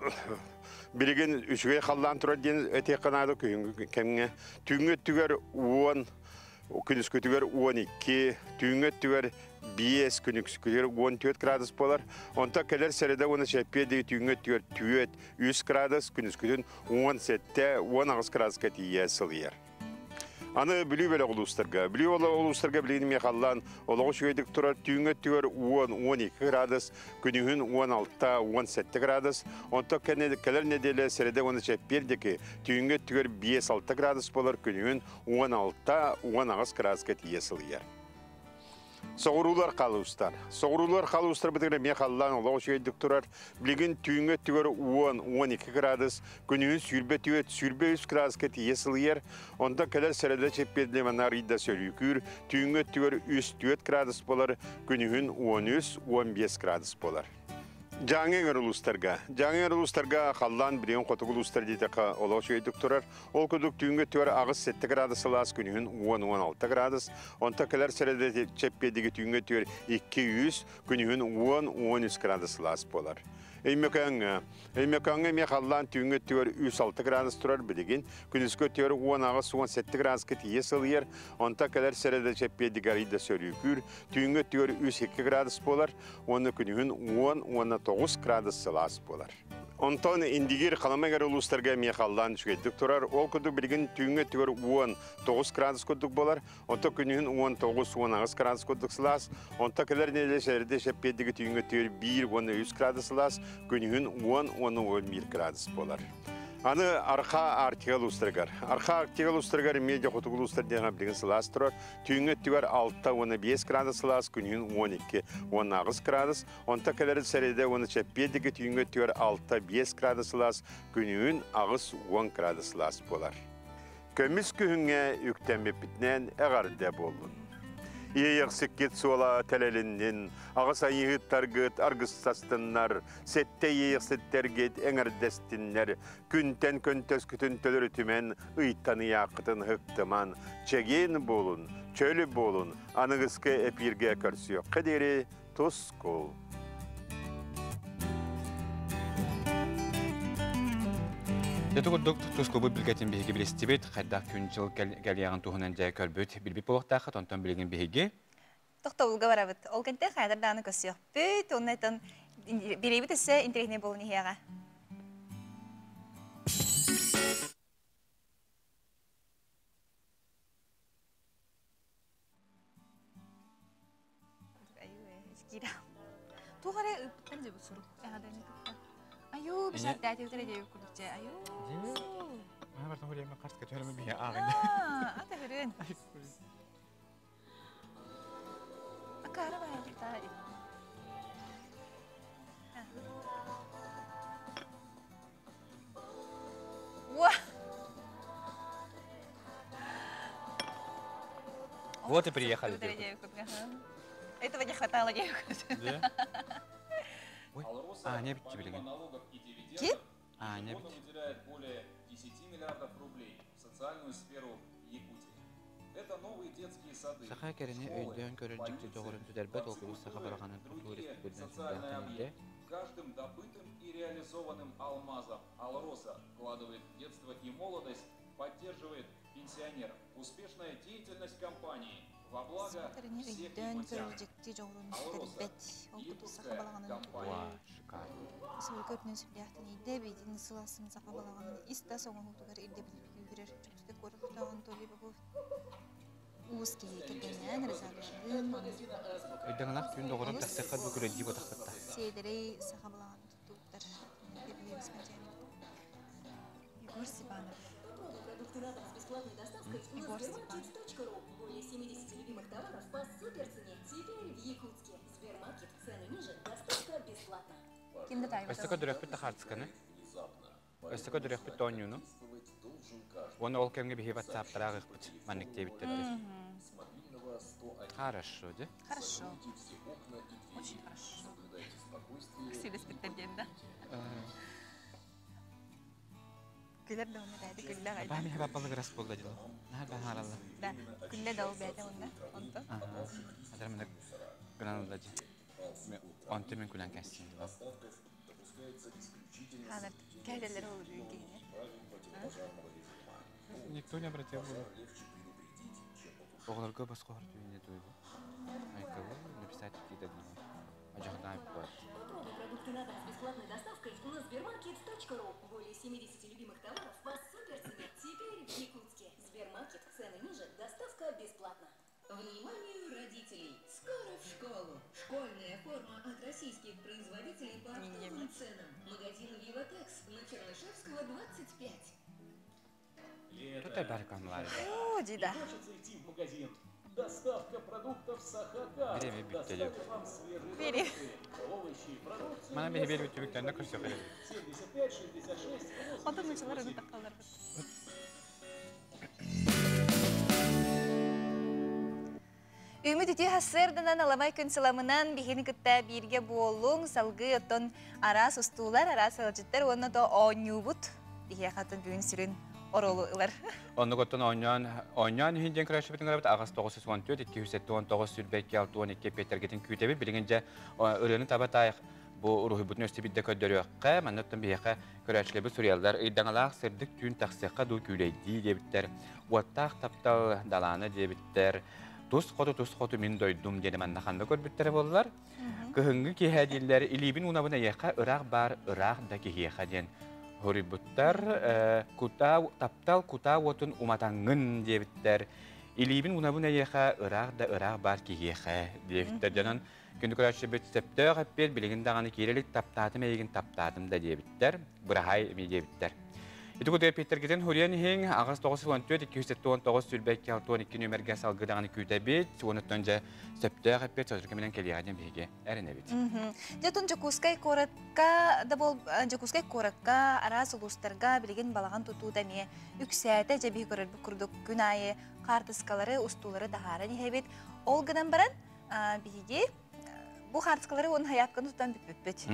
Speaker 6: билигин үчүгэй халлаан турар диэн этиэххэ наада күһүҥҥү кэмҥэ. Түүҥҥү өттүгэр 10, күнүскүтүгэр 12, түүҥҥү өттүгэр 5, күнүскүтүгэр 14 градус болар. Онто келер середе оны чеппе түүҥҥү өттүгэр 4, 3 градус, күнүскүтүн 17, 18 градуска тиийэ сылыйар. Аны Бүлүү бөлөх улуустарга. Бүлүү улуустарга билигин мехаллан олоҕу үчүгэйдик турар түүҥҥү өттүгэр 10, 12 градус, күнүһүн 16, 17 градус. Онто келер неделе середе оны чеппер деки түүҥҥү өттүгэр 5, 6 градус болар, күнүһүн 16, 18 градуска тиийэ сылыйар. Соҕуруулар халуустар. Соҕуруулар халуустар бытыгыр мехаллан олоҕу үчүгэйдик турар. Билигин түүҥҥү өттүгэр 10, 12 градус, күнүһүн сүүрбэ түөрт, сүүрбэ үс градуска тиийэ сылыйар. Онто келер середе чеппедле манар ыйда сөрүүкүүр, түүҥҥү өттүгэр үс түөрт градус болар, күнүһүн 13, 15 градус болар. Дьааҥы эҥэр улуустарга. Дьааҥы эҥэр улуустарга халлаан билигин хотугу улуустар диэтэххэ олоҕу үчүгэйдик турар. Ол курдук түүҥҥү өттүгэр аҕыс сэттэ градус сылаас, күнүһүн 10, 16 градус. Онто келер середе чеппедиги түүҥҥү өттүгэр 200, күнүһүн 10, 13 градус сылаас болар. Өймөкөөҥҥө. Өймөкөөҥҥө эмиэ халлаан түүҥҥү өттүгэр үс алта градус турар билигин. Күнүскү өттүгэр 16, 17 градуска тиийэ сылыйар. Онто келер середе чеппедиги арыйда сөрүүкүүр. Түүҥҥү өттүгэр үс икки градус болар. Онно күнүһүн 10, 19 градус сылаас болар. Онтон Индигир Халыма эҥэр улуустарга эмиэ халлаан үчүгэйдик турар. Ол курдук билигин түүҥҥү өттүгэр 19 градус курдук болар. Онто күнүһүн 19, 18 градус курдук сылаас. Онто келер неделе середе чеппедиги түүҥҥү өттүгэр 1, 13 градус сылаас. Күнүһүн 10, 11 градус болар. Аны Арха Арктика улуустарыгар. Арха Арктика улуустарыгар медиа хотугу улуустар диэн билигин сылаас турар. Түүҥҥү өттүгэр 6, 15 градус сылаас, күнүһүн 12, 18 градус. Онто келер середе оны чеппедиги түүҥҥү өттүгэр 6, 5 градус сылаас, күнүһүн 8, 10 градус сылаас болар. Көмүс күһүҥҥэ үктэммиппитинэн эҕэрдэ буоллун. Иэйэхсиккит суола тэлэлиннин, аҕыс айыыһыттаргыт аргыстастыннар, сэттэ иэйэхситтэргит эҥэрдэстиннэр, күнтэн көнтөскүтүн төлөрүтүмэн, ыйтан ыйааххытын ыһыктыман, чэгиэн буолун, чөлү буолун, аныгыскы эпииргэ көрсүөххэ диэри тускул.
Speaker 2: Дьэ курдук тускулбут билгэтин биһиги билистибит, хайдах күн жыл кэлиэҕин туһунан дьэ көрбүт, билбит буолуохтааххыт, онтон билигин биһиги
Speaker 1: Тохтобулга барабыт. Ол кэнтэ хайдар дааны көссүөхпүт, оннайтан бирэбит өссө интэриэһинэй буолун иһиэҕэ. Туох эрэ ыыппыттар дьэ бу сурук. Эҕэрдэни кытта. Айуу, бишаттаати өтөрө диэбит курдук дьэ. Айуу.
Speaker 2: Мана бартан хурьяма картка төһөрөмө биһи ааҕын.
Speaker 1: Аа, ата хүрүн. Акара бай та. Уа!
Speaker 2: Вот и приехали.
Speaker 1: Этого не хватало, девушка.
Speaker 2: Да? Ой, а, не бить тебе.
Speaker 7: Налогов и дивидендов
Speaker 1: Ким?
Speaker 2: А, не
Speaker 7: ежегодно
Speaker 2: бить.
Speaker 7: выделяет более 10 миллиардов рублей в социальную сферу Якутии. Это новые детские сады,
Speaker 2: Саха кэрэни
Speaker 7: школы,
Speaker 2: өйдөөн көрөр дьикти
Speaker 7: больницы,
Speaker 2: доҕорун түдэрбэт
Speaker 7: дворцы
Speaker 2: ол саха
Speaker 7: культуры,
Speaker 2: бараҕанын тутуу
Speaker 7: другие
Speaker 2: республикатын
Speaker 7: социальные
Speaker 2: сүрдээх
Speaker 7: объекты. Каждым добытым и реализованным алмазом «Алроса» вкладывает в детство и молодость, поддерживает пенсионеров. Успешная деятельность компании Во благо
Speaker 1: Тэрини
Speaker 7: всех
Speaker 1: өйдөөн
Speaker 7: якутян.
Speaker 1: көрөр дьикти дьоҕурун
Speaker 7: «Алроса»
Speaker 1: сүтэрбэт. Ол курдук саха
Speaker 7: Якутская
Speaker 1: балаҕанын
Speaker 7: компания.
Speaker 2: Ва, шикарно.
Speaker 1: Республика үрдүнэн сүрдээхтэнийдэ, бэйэтин сыл ахсын саха балаҕанын ис-тас оҥоһуутугар ирдэбил күүһүрэр. Дьокуускай куорат олохтооҕо Анатолий Попов уус киһи кэргэнинээн Розалиялыын
Speaker 7: Магазина «Азбука».
Speaker 2: Өйдөҥлөх түүн доҕорун
Speaker 1: олус
Speaker 2: тахсыахха бу күрөдии ботахтатта.
Speaker 1: сиэдэрэй саха балаҕанын туттубуттар. Кэбиһиэбис
Speaker 8: Егор Степанов.
Speaker 9: Попробуй продукты на дом с бесплатной доставкой на
Speaker 8: Егор Степанов.
Speaker 9: Сбермаркет.ру. Более 70 любимых товаров по суперцене. Теперь в Якутске. Сбермаркет. Цены ниже. Доставка бесплатно.
Speaker 1: Ким да таайбата
Speaker 2: Өссө көрдөрүөхпүт да хаартысканы. Өссө көрдөрүөхпүт да оонньууну. Уонна ол кэмҥэ биһиги ватсаптара ааҕыахпыт. Маннык диэбиттэр дии. Хорошо, дии.
Speaker 1: Хорошо.
Speaker 8: Очень хорошо.
Speaker 1: Сөйлөспүттэр диэн да. Күлэр да онно бэйэтэ күллэ аҕай.
Speaker 2: Баа миһэ баппалыгырас буолла дии. Наһаа баһааралла.
Speaker 1: Да, күллэ да ол бэйэтэ онно. Онтон.
Speaker 2: Аха. Атар мына гынан ылла дии. Онтон мин күлэн кэссин.
Speaker 1: Хаанар кэһэлэлэр ол киһини.
Speaker 2: Никто не обратил внимания. Оҕолорго босхо хортуйуня дуйбу. Айкабы написать какие-то дни. Ажахнай бот.
Speaker 9: Попробуй продукты на дом с бесплатной доставкой на Сбермаркет.ру. Более 70 любимых товаров по суперцене. Теперь в Якутске. Сбермаркет. Цены ниже. Доставка бесплатно.
Speaker 10: Вниманию родителей! Скоро в школу! Школьная форма от российских производителей по оптовым ценам. Магазин «Виватекс» на Чернышевского, 25.
Speaker 2: Тут
Speaker 7: Лето.
Speaker 2: баркамлар.
Speaker 1: Оо, дии
Speaker 7: Не
Speaker 1: да.
Speaker 7: хочется идти в магазин. Доставка продуктов Сахакар
Speaker 2: Время бүттэ
Speaker 7: доставит вам свежие
Speaker 1: Бери.
Speaker 7: продукты, овощи, продукцию
Speaker 2: Мана
Speaker 7: мясо.
Speaker 2: биһи биэр бүттүбүктэринэ көрсөхөрө.
Speaker 7: 75 66
Speaker 1: Онтон нучалар аны
Speaker 7: 88.
Speaker 1: таққалар. Үміт үтүү хассырданан аламай күн сыламынан бихини кытта биирге буолуҥ салгыы оттон араас устуулар, араас ыалдьыттар уонна то оонньуубут биһиэхэ оттон бүгүн сүрүн оруолу ылар.
Speaker 2: Оннук оттон оонньоон оонньоон иһин диэн көрөөччүбүтүн көрөбүт аҕыс 914 279 22 62 Петергитин күүтэбит. Билигин дьэ ырыаны таба таайах бу уруһуйбутун өстө бидде көрдөрүөххэ, манна оттон биһиэхэ көрөөччүлэрбит суруйаллар ыйдаҥалаах сырдык түүн тахсыахха дуу күүлэйдии диэбиттэр, уоттаах таптал далаана диэбиттэр, тус хоту тус хоту мин дойдум диэни манна ханна көрбүттэрэ буоллар. Кыһыҥҥы киэһэ дииллэр илиибин уунабын эйиэхэ ыраах баар ыраах да киһиэхэ диэн хоруйбуттар, кутаа таптал кутаа уотун уматаҥҥын диэбиттэр. Илиибин уунабын эйиэхэ ыраах да ыраах баар киһиэхэ диэбиттэр. Дьонон күндү көрөөччүбүт сөптөөх эппиэт билигин даҕаны киирэлик таптаатым эйигин таптаатым да диэбиттэр. Быраһай эми диэбиттэр. Ити кутуя Питергитин хуриан иһиң аҕыс 914 279 22 62 нөмерге салгы даҕаны күүтэбит. Уонуттан дьэ сөптөөх эппиэт сотору кэминэн кэлиэҕэ диэн биһиги эрэнэбит.
Speaker 1: Дьэ Дьокуускай куоракка да бол Дьокуускай куоракка араас улуустарга билигин балаҕан тутуута эмиэ үксээтэ дьэ биһи көрөрбүт курдук күн аайы хаартыскалары, устуулары таһааран иһэбит. Ол гынан баран биһиги бу хаартыскалары уон хайаапканы тутан бүппүппүт.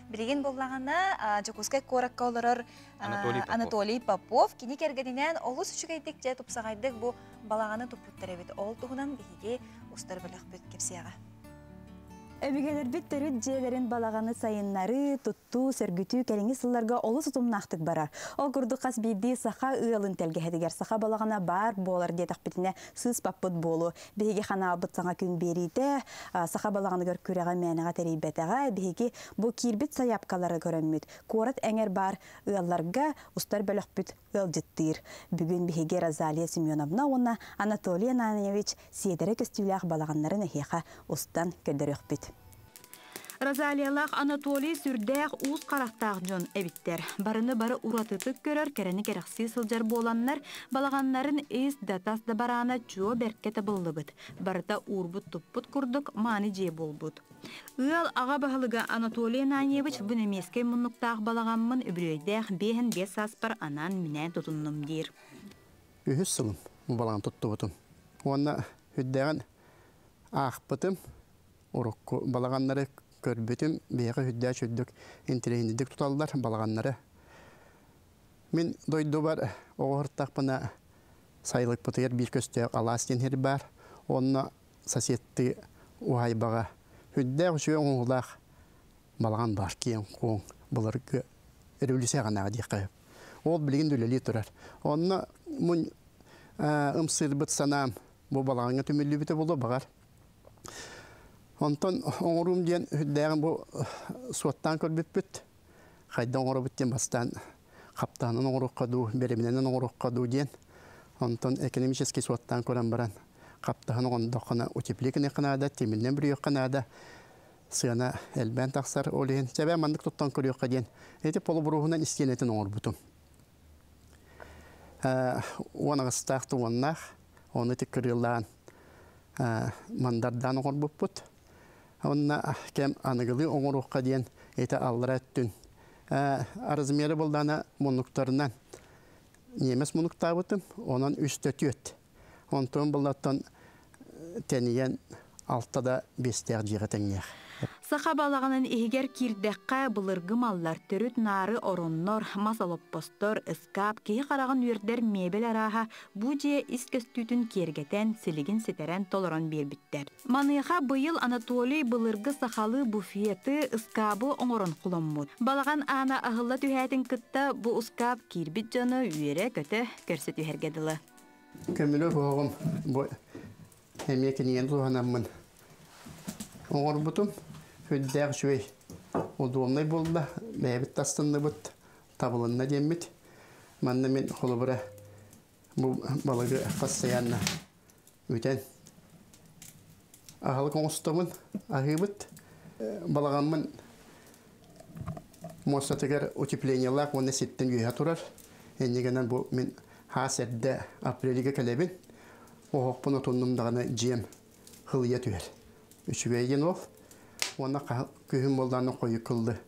Speaker 1: Билигин буоллаҕына Дьокуускай куоракка олорор
Speaker 2: Анатолий Попов.
Speaker 1: Анатолий Попов кини кэргэнинээн олус үчүгэйдик дьэ тупсаҕайдык бу балаҕаны туппуттар эбит. Ол туһунан биһиги устар бөлөхпүт кэпсиэҕэ.
Speaker 11: Өбүгэлэрбит төрүт дьиэлэрин балаҕаны сайыннарыы, туттуу, сөргүтүү кэлиҥҥи сылларга олус утумнаахтык барар. Ол курдук хас биирдии саха ыалын тэлгэһэтигэр саха балаҕана баар буолар диэтэхпитинэ сыыспаппыт буолуо. Биһиги ханаалбыт саҥа күн биэриитэ саха балаҕаныгар күрэҕи мээнэҕэ тэрийбэтэҕэ. Биһиги бу киирбит сайаапкалары көрөммүт. Куорат эҥэр баар ыалларга устар бөлөхпүт ыалдьыттыыр. Бүгүн биһиги Розалия Семеновна уонна Анатолий Ананьевич сиэдэрэ көстүүлээх балаҕаннарын эһиэхэ устан көрдөрүөхпүт.
Speaker 12: Розалиялаах Анатолий сүрдээх уус харахтаах дьон эбиттэр. Барыны бары уратытык көрөр, кэрэни кэрэхсии сылдьар буоланнар, балаҕаннарын ис да тас да бараана чуо бэркэ табыллыбыт. Барыта уурбут-туппут курдук мааны дьиэ буолбут. Ыал аҕа баһылыга Анатолий Ананьевич бу немецкэй муннуктаах балаҕаммын үбүлүөйдээх 55 сааспар анаан-минээн тутуннум диир.
Speaker 13: Үһүс сылым бу балаҕан туттубутум. Уонна үрдээҕин аахпытым, урукку балаҕаннары көрбүтүм, биһиэхэ үрдээх үрдүк интэриэһинэйдик туталлар балаҕаннары. Мин дойдубар оҕо сайылыкпытыгар биир көстөөх алаас диэн сир баар. Онно соседты уһайбаҕа үрдээх үчүгэй оҥоһуулаах балаҕан баар киэҥ куоҥ былыргы революция аҕынааҕы диэххэ. Ол билигин да үлэлии турар. Онно мун ымсыырбыт санаам Бу балаҕаҥҥа түмүллүбүтэ буолуо баҕар. Онтон оҥоруум диэн үрдээҕин бу суоттаан көрбүппүт. Хайда оҥоробут диэн бастаан хаптаһынан оҥоруохха дуу, бэрэбинэнэн оҥоруохха дуу диэн. Онтон экономический суоттаан көрөн баран хаптаһан оҥондоххуна утеплик гыныахха наада, тимиринэн бүрүйүөххэ наада. Сыана элбээн тахсар. Ол иһин чэбээ маннык туттан көрүөххэ диэн ити полубуруһунан истиэнэтин оҥорбутум. 18-таах туоннаах, ону ити кырыылаан мандардаан оҥорбуппут. Онно кэм аныгылыы оҥоруохха диэн ити аллара өттүн размеры булдаана муннуктарынан немец муннуктаабытым, онон үстэ түөт. Онтон буллаттан тэнийэн алта да биэстээх дьиэҕэ тэҥниэх.
Speaker 12: Саха балаҕанын иһигэр киирдэххэ, былыргы маллар, төрүт наары ороннор, мас олоппостор, ыскаап, киһи хараҕын үөрдэр миэбэл арааһа бу дьиэ ис көстүүтүн киэргэтэн, силигин ситэрэн толорон биэрбиттэр. Маныаха быйыл Анатолий былыргы сахалыы буфеты, ыскаабы оҥорон холоммут. Балаҕан аана аһылла түһээтин кытта бу ыскаап киирбит дьону үөрэ-көтө көрсө түһэргэ дылы.
Speaker 13: Көмүлү оһоҕум бу эмиэ кинигэн туһанаммын оҥорбутум. Үрдээх үчүгэй удобнай буолла, бэйэбит тастынныбыт, табылынна диэммит. Манна мин холобура бу балыгы постоянно үтэн аһылык оҥостобун, аһыыбыт. Балаҕаммын муостатыгар утеплениелаах уонна ситтэн үөһэ турар. Иннигэнэн бу мин хаас эрдэ апрельга кэлэбин. Оһохпун отуннум даҕаны дьиэм хылыйа түһэр. Үчүгэй диэн ол. Уонна күһүн буоллааны хойукуллы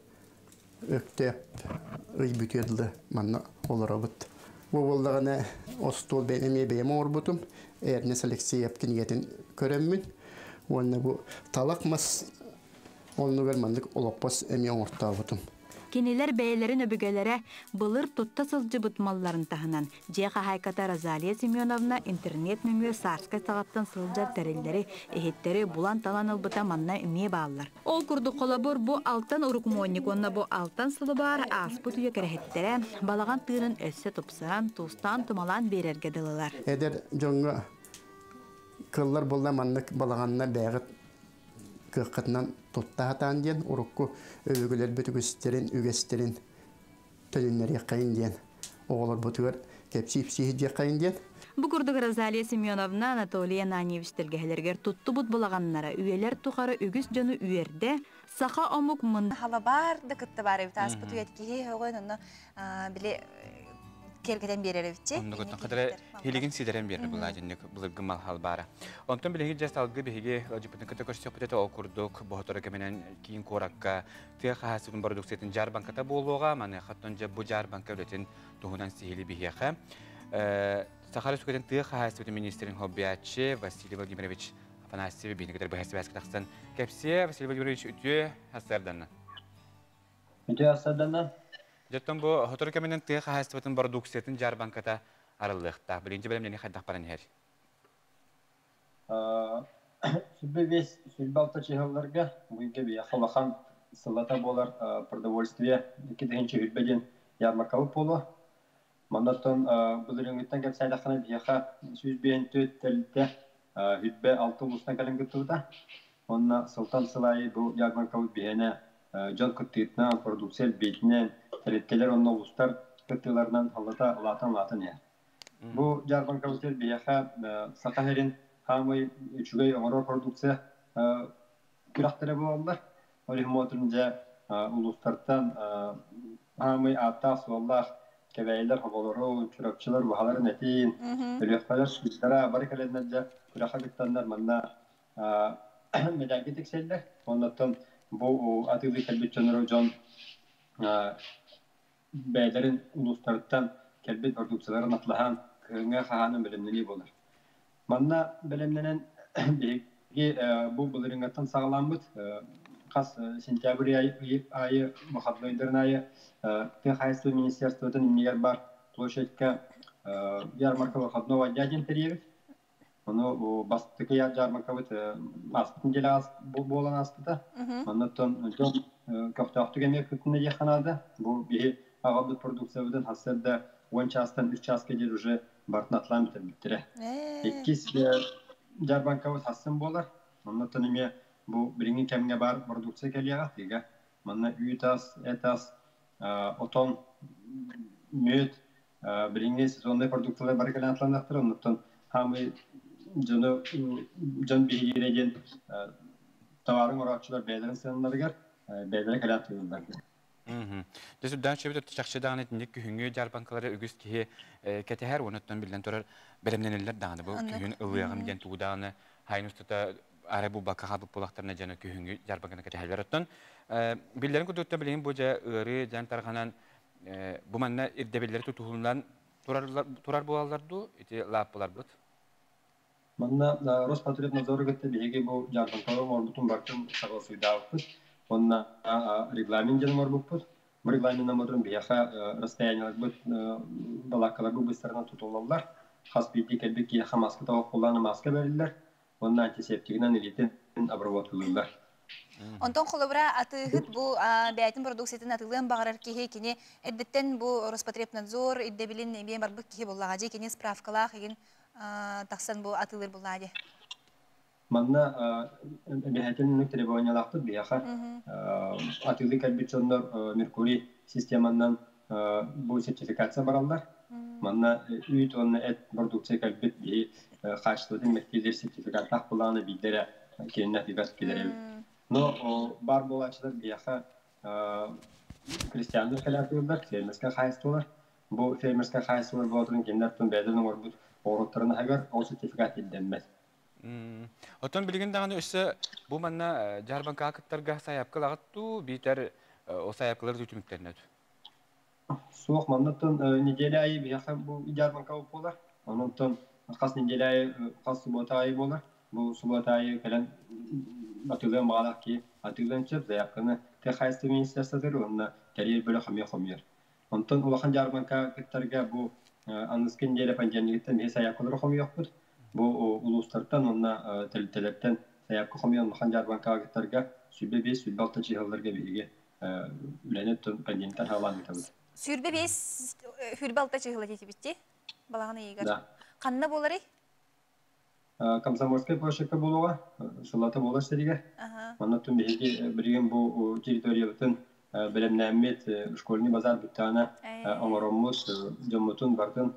Speaker 13: өктөөп ый бүтүөр дылы манна олоробут. Бу буоллаҕына остуол бэйэм эмиэ бэйэм оҥорбутум. Эрнест Алексеев кинигэтин көрөммүн. Уонна бу талах мас оннугар маннык олоппос эмиэ оҥортообутум.
Speaker 12: Кинилэр бэйэлэрин өбүгэлэрэ былыр тутта сылдьыбыт малларын таһынан, дьиэ хаһаайката Розалия Семеновна интернет нөҥүө Саарскай саҕаттан сылдьар тэриллэри, иһиттэри булан-талан ылбыта манна эмиэ бааллар. Ол курдук холобур бу алтан урукмуонньук уонна бу алтан сылыбаар ааспыт үйэ кэрэһиттэрэ балаҕан тыынын өссө тупсаран, туустаан-тумалаан биэрэргэ дылылар.
Speaker 13: Эдэр дьоҥҥо кыллар буолла маннык балаҕанна бэйэҕит кыаххытынан тутта сатаан диэн урукку өбүгэлэрбит үгүстэрин үгэстэрин төнүннэриэххэйин диэн оҕолорбутугар кэпсии-ипсии диэххэйин диэн.
Speaker 12: Бу курдук Розалия Семеновна, Анатолий Ананьевич тэлгэһэлэригэр туттубут балаҕаннара үйэлэр тухары үгүс дьону үөрдэ, саха омук мын
Speaker 1: Халабаар да кытта баар эбит ааспыт үйэт киһи өҕөн онно били киэргэтэн биэрэр эбитчи.
Speaker 2: Оннугуттан хатара хилигин сидэрэн биэрэр былаадьыннык былыргы мал баара. Онтон билиги жест алгы биһиги ыалдьыппытын кытта көрсүөхпүт этэ ол курдук боһоторо кэминэн киин куоракка тыа хаһаайыстыбатын бородууксуйатын дьаарбаҥката буолуоҕа. Маныаха дьэ бу дьаарбаҥка үлэтин туһунан сиһили биһиэхэ Саха Республикатын тыа хаһаайыстыбатын министрин хоббиаччы Василий Владимирович Афанасьев биһини кытары быһа сибээскэ тахсан кэпсиэ. Василий Владимирович, үтүө сарсыарданна.
Speaker 14: Үтүө сарсыарданна.
Speaker 2: Дьоттон бу сотору кэминэн тыа хаһаайыстыбатын бородууксуйатын дьаарбаҥката арыллыахтаах. Билинчи бэлэмнэни хайдах баран иһэр?
Speaker 14: 25, 26 чыһылларга быйга биһиэхэ улахан сыллата буолар продовольствие 2020 диэн ярмаркабыт буолуо. Маннаттан былырыыҥҥыттан кэпсээтэххинэ биһиэхэ 154 тэрилтэ 26 улуустан кэлэн кыттыбыта. Уонна сылтан сыл аайы бу ярмаркабыт биһиэнэ дьон кыттыытынан, продукция элбиитинэн, тэрилтэлэр уонна улуустар кыттыыларынан аллата улаатан-улаатан иһэр. Бу дьаарбаҥкабытыгар биһиэхэ Саха сирин хаамай үчүгэй оҥорор продукция күрэхтэрэ буолаллар. Ол иһин буолтун дьэ улуустартан хаамай ааттаах-суоллаах кэбээйилэр хоболору, чурапчылар баһаларын этин, өлүөхпэлэр сүүстара бары кэлэннэр дьэ күрэххэ кыттаннар манна медальга тиксэллэр. Оннуттан бу атыылыы кэлбит дьоннору дьон бэйэлэрин улуустарыттан кэлбит продукцияларын атлаһан кыһыҥҥа хаһаанан бэлэмнэнии буолар. Манна бэлэмнэнэн биһиги бу былырыыҥҥаттан саҕаламмыт хас сентябрь аайы выходнойдарын аайы тыа хаһаайыстыба министерствотын иннигэр бар площадька ярмарка выходного дня диэн тэрийэбит. Ону бастакы дьаарбаҥкабыт ааспыт неделя буолан ааспыта. Оннуттан дьон көхтөөхтүк эмиэ кытынна диэххэ наада. Бу биһи аҕалбыт продукциябытын хасыарда 10 чаастан 3 чааска диэри уже бартын атлаан бүтэрбиттэрэ. Иккис Жарбанкабыт хассын буолар. Оннуттан эмиэ бу билиҥҥи кэмҥэ баар продукция кэлиэҕэ тыга. Манна үүт ас, эт ас, отон, мүөт, билиҥҥи сезоннай продукталар бары кэлэн атланыахтара. Оннуттан хаамый дьону дьон биһириирэ диэн товарын оҥорооччулар бэйэлэрин сыаналарыгар бэйэлэрэ кэлэн атыылыыллар.
Speaker 2: Дьэ сүрдээх үчүгэй чахчы даҕаны итинник күһүҥҥү дьаарбаҥкалары үгүс киһи кэтэһэр уонна биллэн турар бэлэмнэнэллэр даҕаны бу күһүн ылыаҕым диэн тугу даҕаны хайын устата арай булбакка хаалбыт буоллахтарына дьоно күһүҥҥү дьаарбаҥканы кэтэһэллэр. Оттон биллэрин курдук билигин бу дьэ ыарыы дьаҥ тарҕанан бу манна ирдэбиллэри тутуһунан турар буолаллар дуу ити лааппыларбыт?
Speaker 14: Манна Роспотребнадзору кытта биһиги бу дьаарбаҥкалар оҥорбутун барытын согласуйдаабыппыт. Уонна регламент диэн оҥорбуппут. Бу регламенынан ботурун биһиэхэ расстояниеларбыт балааккаларбыт быстарынан тутуллаллар. Хас биирдии кэлбит киһиэхэ маска тоҕо маска бэриллэр. Уонна антисептигинэн илиитин обработкалыыллар.
Speaker 1: Онтон холобура атыыһыт бу бэйэтин продукциятын атыылыан баҕарар киһи кини эрдэттэн бу Роспотребнадзор ирдэбилин эмиэ барбыт киһи буоллаҕа дии кини справкалаах игин тахсан бу атыылыыр буоллаҕа дии.
Speaker 14: Манна эбэһээтин оннук требованиялаахпыт биһиэхэ атыылыы кэлбит дьоннор Меркурий системанан бу сертификация бараллар. Манна үүт уонна эт продукция кэлбит биһи хаачыстыбатын мэктиэлиир сертификаттаах былааны биирдэрэ кинини атыыга киллэрэбит. Но баар буолааччылар биһиэхэ крестьяннар кэлэ атыыллар, фермерскэй хаһаайыстыбалар. Бу фермерскэй хаһаайыстыбалар буоларын кинилэр бэйэлэрин оҥорбут оҕуруоттарын аһыгар ол сертификат ирдэммэт.
Speaker 2: Оттон билигин даҕаны өссө бу манна дьаарбаҥкаҕа кыттарга сайаапкалаҕыт дуу, биитэр ол сайаапкалар түмүктэринэ
Speaker 14: Суох, маннаттан неделя айы биһиэхэ бу дьаарбаҥка буолар. Онон хас неделя айы, хас суббота айы буолар. Бу суббота айы кэлэн атыылыан баҕалаах киһи атыылыан сөп, заявканы тыа хаһаайыстыба министерствотыгар уонна тэрийэр бөлөх эмиэ хомуйар. Онтон улахан дьаарбаҥка кыттарга бу аныгыскы неделя понедельнигыттан биһи сайаапкалары хомуйуохпут. Бу улуустартан уонна тэрилтэлэртэн сайаапка хомуйан улахан дьаарбаҥкаҕа кыттарга 25-26 чыһылларга биһиги үлэни понедельниктан саҕалаан ыытабыт.
Speaker 1: 25 26 чыһыла диэтибит балаҕан ыйыгар. Ханна буоларый?
Speaker 14: Комсомольскай площадка буолуоҕа, сыллата буолар сиригэр. Онно биһиги билигин бу территориябытын бэлэмнээммит школьный базар бүттэҕинэ оҥороммут дьоммутун барытын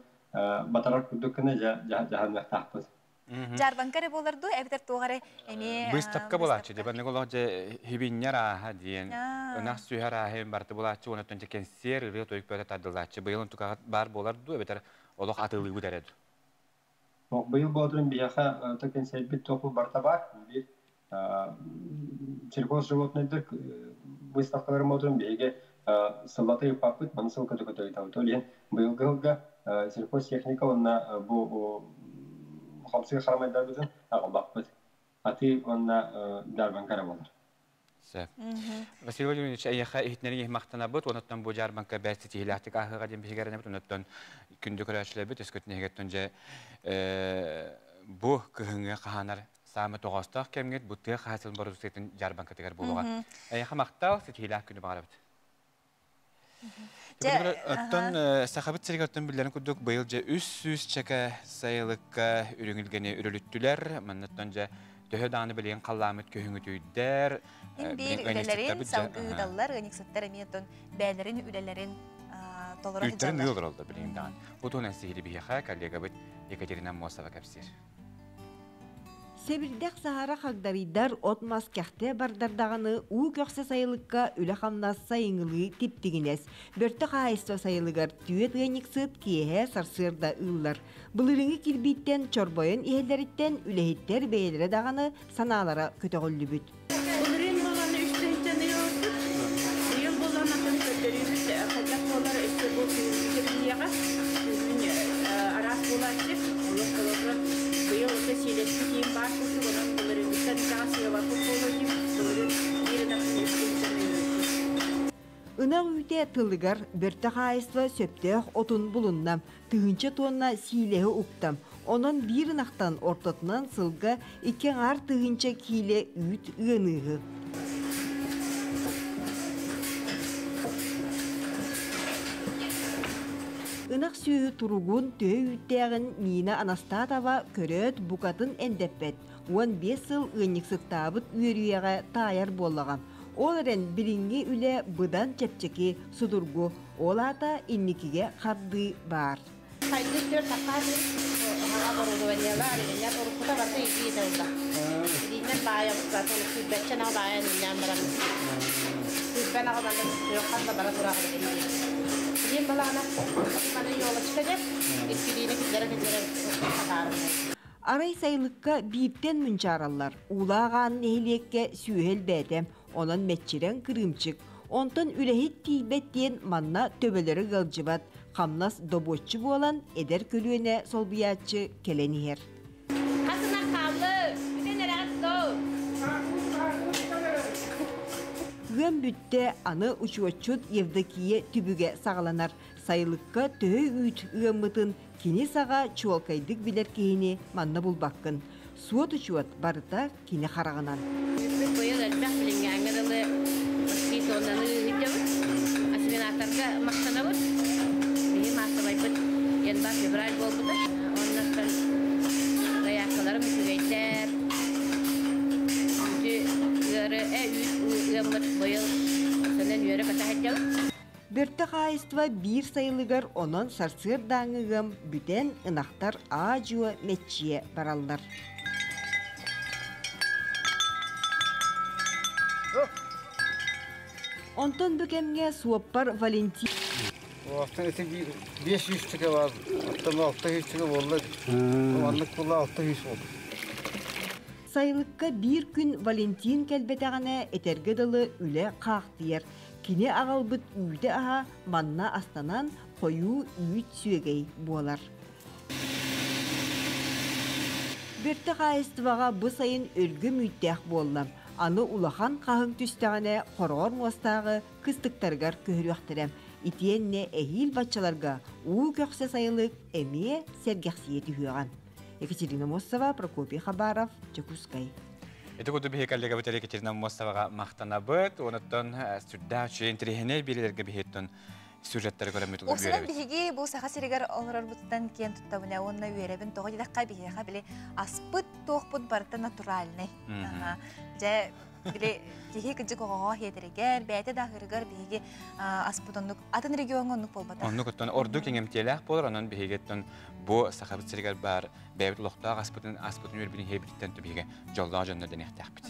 Speaker 14: батарар курдук гына дьаһаныахтаахпыт.
Speaker 1: Дьаарбаҥка эрэ буолар дуу, эбэтэр туох эрэ эмиэ
Speaker 2: Быыстапка булааччы дии. Маннык олох дьэ хибинньэр ааһа диэн, ынах сүһэр ааһа барыта булааччы, онтон дьэ кэнсиэр, ырыа-тойук бөҕө тардыллааччы. Быйыл онтукаҕыт баар буолар дуу, эбэтэр олох атыылыыбыт эрэ дуу?
Speaker 14: Быйыл боотурун биһиэхэ то кэнсиэрбит туох барыта баар. Биир сельхозживотнойдар выставкаларын боотурун биһиги сыллата ыыппаппыт, маны сыл көтө-көтө ыытабыт. Ол иһин быйылгы сылга сельхозтехника уонна бу хамсыыр харамайдарбытын аҕалбаппыт. Атыы уонна дьаарбаҥка эрэ буолар.
Speaker 2: Сөп. Василий Владимирович, эйиэхэ иһитиннэриҥ махтанабыт. Онуттан бу дьаарбаҥка бэрт ситиһиилээхтик ааһыаҕа диэн биһиги эрэнэбит. Онуттан күндү көрөөччүлэрбит, өскөтүн эһигиттэн дьэ бу кыһыҥҥы хаһаанар саамай тоҕоостоох кэмҥит бу тыа хаһаайыстыбатын бородууксуйатын дьаарбаҥкатыгар буолуоҕа. Эйиэхэ махтал, ситиһиилээх күнү баҕарабыт. Оттон Сахабыт сиригэр оттон биллэрин курдук быйыл дьэ 300 чэкэ сайылыкка үрүҥ илгэни үрүлүттүлэр. Манныттан дьэ төһө даҕаны билигин халлааммыт күһүҥүтүйдэр.
Speaker 1: Биир үлэлэрин салгыыталлар, ыанньыксыттар эмиэ оттон бэйэлэрин үлэлэрин толоро
Speaker 2: сылдьаллар. Үүттэрин олороллор билигин даҕаны. Бу туһунан сиһили биһиэхэ коллегабыт Екатерина Аммосова кэпсиир.
Speaker 15: Сэбирдэх саһара хагдарыйдар, от-мас кэхтэ бардар даҕаны уу көхсө сайылыкка үлэ-хамнас сайыҥҥылыы типтигинэс. Бөртө хаһаайыстыба сайылыгар түөрт ыанньыксыт киэһэ сарсыарда ыыллар. Былырыыҥҥы кирбииттэн чорбойон иһэллэриттэн үлэһиттэр бэйэлэрэ даҕаны санаалара көтөҕүллүбүт.
Speaker 16: Былырыын буолан үс тыһыынчаны ыалбыт. Быйыл буолан атын көрдөрүүбүт хайдах буолар өссө бу күһүҥҥү кэбиһиэҕэ. Күһүн араас буолааччы. Олох холобура быйыл ото сиэлэспит иим баар курдук, онон былырыыҥҥыттан итэҕэс ыабаппыт буолуо диим. Былырыын биир ынахтан үс тыһыынчаны ыабыппыт.
Speaker 15: Ынах үүтэ тылыгар бөртө хаһаайыстыба сөптөөх отун булунна, тыһыынча туонна сиилэһи укта. Онон биир ынахтан ортотунан сылга икки аҥаар тыһыынча киилэ үүт ыаныыһы. Ынах сүөһү туругун, төһө үүттээҕин Нина Анастатова көрөөт букатын эндэппэт. 15 сыл ыанньыксыттаабыт үөрүйэҕэ таайар буоллаҕа. Ол эрэн билиҥҥи үлэ быдан чэпчэки, судургу, ол аата инникигэ хардыы баар.
Speaker 16: Хайдыы түөрт сакаас хаҥа оборудованиелар, илиннэр уруккута барыта илии ылла. Илиинэн баайа барыта сүүрбэччэ наҕа баайан иннээн баран сүүрбэ наҕа манна хас да бара турар билин. Билин балаана маны елочка деп иккилиини киллэрэ-киллэрэ хатаарым.
Speaker 15: Арай сайылыкка бииртэн мунчаараллар. Уулаах аан нэһилиэккэ сүөһү элбээтэ. Онон мэччирэҥ кырыымчык. Онтон үлэһит тиийбэт диэн манна төбөлөрө ыалдьыбат. Хамнас добуоччу буолан эдэр көлүөнэ солбуйааччы кэлэн иһэр.
Speaker 16: Хасына хааллы, бүтэн эрэҕит доо.
Speaker 15: Ыам бүттэ, аны учуотчут Евдокия түбүгэ саҕаланар. Сайылыкка төһө үүт ыаммытын кини саҕа чуолкайдык билэр киһини манна булбаккын. Суот-учуот барыта кини хараҕынан.
Speaker 16: Бүппүт быйыл элбэх билиҥҥээҥҥэ дылы почти тоннаны ыытабыт. Осеменаторга махтанабыт. Биһи маассабайбыт январь, февраль буолбута. Оннуттан заявкаларым үчүгэйдэр. Үүтү ыары, үүт ыаммыт быйыл сөнөн үөрэ көтө сылдьабыт.
Speaker 15: Бөртө хаһаайыстыба биир сайылыгар онон сарсыардааҥҥы ыам бүтэн ынахтар аа-дьуо мэччийэ бараллар. Онтон бу кэмҥэ суоппар Валентин
Speaker 17: Оттон ити 500 чүкэ бар, оттон 600 чүкэ буолла. Маннык буолла 600 болду.
Speaker 15: Сайылыкка биир күн Валентин кэлбэтэҕинэ этэргэ дылы үлэ хаахтыйар. Кини аҕалбыт үүтэ-аһа манна астанан хойуу үүт сүөгэй буолар. Бөртө хаһаайыстыбаҕа бу сайын өлгөм үүттээх буолла. Аны улахан хаһыҥ түстэҕинэ хороҕор муостааҕы кыстыктарыгар көһөрүөхтэрэ. Итиэннэ эһиил баччаларга уу көхсө сайылык эмиэ сэргэхсийэ түһүөҕэ. Екатерина Мостова, Прокопий Хабаров, Дьокуускай.
Speaker 2: Ити курдук биһиги коллегабыт Екатерина Мостоваҕа махтанабыт. Онуттан сүрдээх үчүгэй интэриэһинэй биэриилэргэ биһиттэн сюжеттары көрөммүт
Speaker 1: Уопсайынан биһиги бу Саха сиригэр олорорбутуттан киэн туттабын уонна үөрэбин. Тоҕо диэтэххэ биһиэхэ били аспыт туохпут барыта натуральный. Дьэ били киһи кыдьык оҕоҕо хиэтэригэр, бэйэтэ да аһыырыгар биһиги аспыт оннук атын региоҥҥа оннук буолбатах.
Speaker 2: Оннук оттон ордук иҥэмтиэлээх буолар, онон биһиги бу Сахабыт сиригэр баар бэйэбит олохтоох аспытын аспытын үөрбүтүн иһэбититтэн биһиги дьоллоох дьоннор дэниэхтээхпит.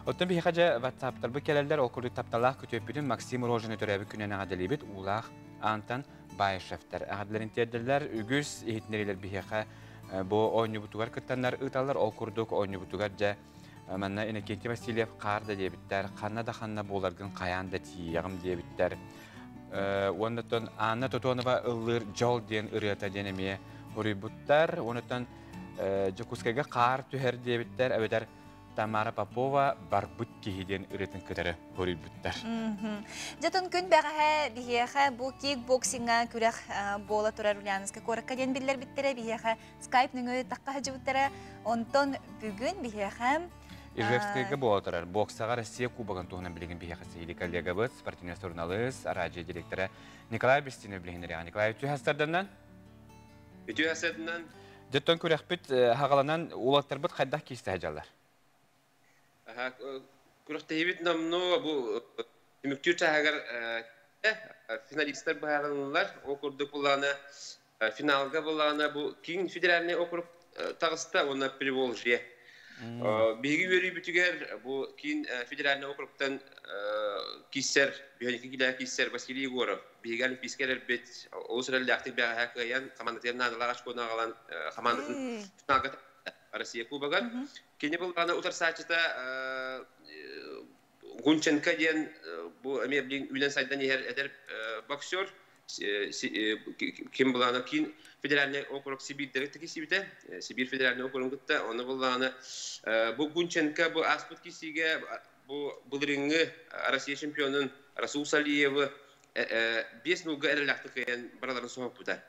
Speaker 2: Оттон биһиэхэ дьэ ватсаптарбыт кэлэллэр, ол курдук тапталаах күтүөппүтүн Максим Рожины төрөөбүт күнүн эҕэрдэлиибит Уулаах Аантан Баишевтэр эҕэрдэлэрин тиэрдэллэр. Үгүс иһитиннэриилэр биһиэхэ бу оонньуубутугар кыттаннар ыыталлар. Ол курдук оонньуубутугар дьэ манна Иннокентий Васильев хаар да диэбиттэр, ханна да ханна буоларгын хайаан да тиийэҕим диэбиттэр. Уоннаттан Анна Тотонова ыллыыр «Дьол» диэн ырыата диэн эмиэ хоруйбуттар. Уоннаттан Дьокуускайга хаар түһэр диэбиттэр, эбэтэр Тамара Попова «Барбыт киһи» диэн ырыатын кытары хоруйбуттар.
Speaker 1: Дьэтон күн бэҕэһээ биһиэхэ бу кикбоксиҥҥа күрэх буола турар Ульяновскай куоракка диэн биллэрбиттэрэ, биһиэхэ скайп нөҥүө тахха сылдьыбыттара. Онтон бүгүн биһиэхэ
Speaker 2: Ижевскайга буола турар боксаҕа Россия Кубогын туһунан билигин биһиэхэ сиһилии коллегабыт, спортивный суруналыыс, радио директора Николай Бестинов билиһиннэриэҕэ. Николай, үтүө хастарданнан?
Speaker 18: Үтүө хастарданан.
Speaker 2: Дьоттон күрэхпит хаҕаланан уолаттарбыт хайдах киистэһэ дьаллар?
Speaker 18: Күрэхтэһиибит номнуо бу түмүктүүр чааһыгар финалистар быһаарыллар. Ол курдук булаана финалга булаана бу Киин федеральный округ таҕыста уонна Приволжье. Биһиги үөрүүбүтүгэр бу Киин федеральный округтан кииссэр, биһиги килээ кииссэр Василий Егоров биһиги олимпийскай эрэлбит олус эрэллээхтик бэҕэһээ кыайан хамаандатыгар наадалаах очкону аҕалан хамаандатын финалга Россия Кубогар. Кини буллаҕына утарсааччыта Гунченко диэн бу эмиэ билин үүнэн сайдан иһэр эдэр боксер ким булаана Киин федеральный округ Сибиирдэргэ киирсибитэ. Сибиир федеральный округун кытта оны буллаҕына бу Гунченко бу ааспыт киирсиигэ бу былырыыҥҥы Россия чемпионун Расул Салиевы 5-0 эрэллээхтик кыайан бараларын соһуппута.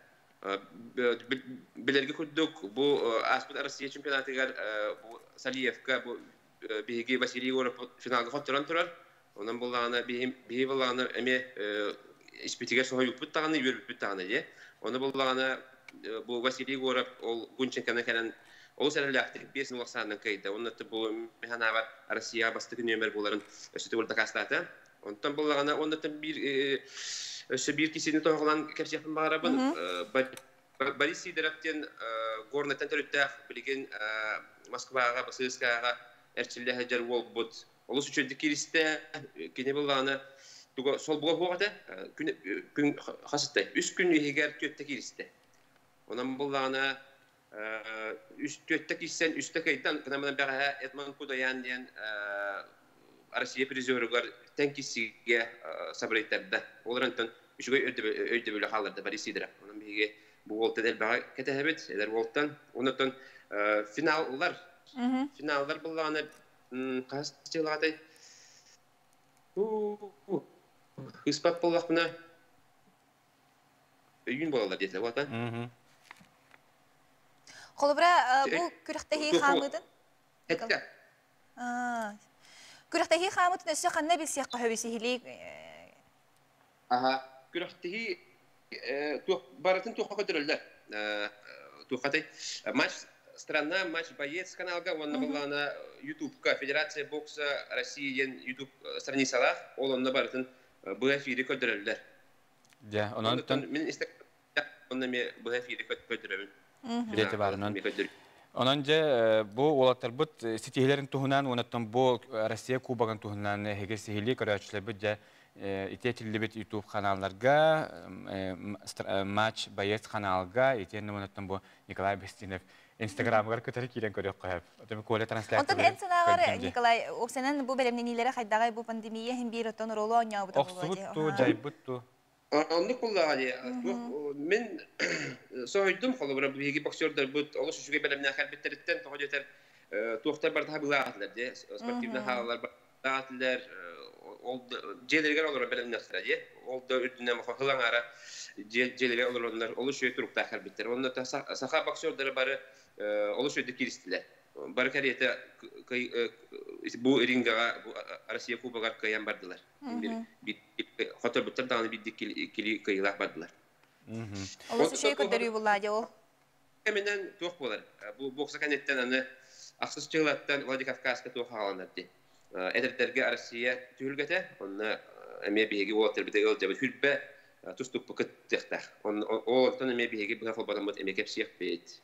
Speaker 18: Билэргэ курдук бу ааспыт Россия чемпионатыгар бу Салиевка бу биһиги Василий Егоров финалга хотторон турар. Онон буллаҕына биһи буллаҕына эмиэ испитигэр соһуйбуппут даҕаны, үөрбүппүт даҕаны дии. Оны буллаҕына бу Василий Егоров ол Гунченканы кэлэн олус эрэллээхтик 5-0 ахсаанынан кыайда. Онно бу механава Россия бастакы нүөмэр буоларын өссө төгүл дакаастаата. Онтон буллаҕына оннуттан биир өссө биир кисини тоһоҕолоон кэпсиэхпин баҕарабын. Борис Сидоров диэн Горнайтан төрүттээх билигин Москваҕа, БССК-ҕа эрчиллэ сылдьар уолбут. Олус үчүгэйдик кииристэ. Кини буллаҕына туга солбуга суох этэ. Күн күн хас этэ? Үс күн иһигэр түөттэ кииристэ. Онон буллаҕына үс түөттэ киирсэн үстэ кыайдан кынамынан бэҕэһээ Эдмон Кудаян диэн Россия призеругар тэҥ киссигэ сабырыйтарда. Ол эрэн үчүгэй өйдөбүлү хаалларда Борис Сидоров. Онон биһиги бу уолтан элбэҕи кэтэһэбит, эдэр уолтан. Онон финаллар финаллар буллаҕына хас дьылаҕатай ыспат буоллахпына өйүүн буолаллар диэтилэр буолта.
Speaker 1: Холобура, бу күрэхтэһии хаамыытын? Күрэхтэһии хаамыытын өссө ханна билсиэххэ сөбүй сиһилии?
Speaker 18: Аха, күрэхтэһии барытын туохха көтөрөллөр. Туоххатай матч страна, матч боец каналга уонна буллаана Ютубка Федерация бокса России диэн Ютуб страницалаах, ол онно барытын быһа эфири көрдөрөллөр.
Speaker 2: Дьэ, онон
Speaker 18: мин онно эмиэ быһа эфири көрдөрөбүн.
Speaker 2: Дьэ, барынан. Онон дьэ бу уолаттарбыт ситиһилэрин туһунан, онон бу Россия Кубогын туһунан эһиги сиһилии көрөөччүлэрбит дьэ ити этиллибит YouTube каналларга, матч боец каналга, итиэннэ онон бу Николай Бестинов Инстаграмыгар кытары киирэн көрүөххэ сөп. Отон Коля трансляция.
Speaker 1: Онтон эн санааҕар, Николай, оксанан бу бэлэмнэниилэрэ хайдаҕай, бу пандемия иһин биир оттон оруолу оонньообута буолуо
Speaker 2: Охсубут ту, дьайбыт ту.
Speaker 18: Оннук буллаҕа дии. Мин соһуйдум, холобура, биһиги боксердарбыт олус үчүгэй бэлэмнээх кэлбиттэриттэн, тоҕо диэтэр туохтар барыта былаатылар дии, спортивный хаалалар барытаатылар, ол дьиэлэригэр олорор бэлэмнэхтэрэ дии. Ол да үрдүнэн хыл аҥаара дьиэлэригэр олороннор олус үчүгэй туруктаах кэлбиттэр. Онно саха боксердара бары олус үчүгэйдик кииристилэр. Бары кэриэтэ бу рингаҕа Россия Кубогар кыайан бардылар. Хоторбуттар даҕаны биирдик кили кыайыылаах бардылар.
Speaker 1: Олус үчүгэй көрдөрүү буллаа дии ол.
Speaker 18: Кэминэн туох буолар? Бу бокса кэнниттэн аны ахсыс дьылаттан Владикавказка туох хааланар дии. Эдэрдэргэ Россия түһүлгэтэ, онно эмиэ биһиги уолаттарбыт ыалдьабыт хүрбэ тустукпу кыттыахтаах. Ол онтон эмиэ биһиги быһа холбономмут эмиэ кэпсиэхпит.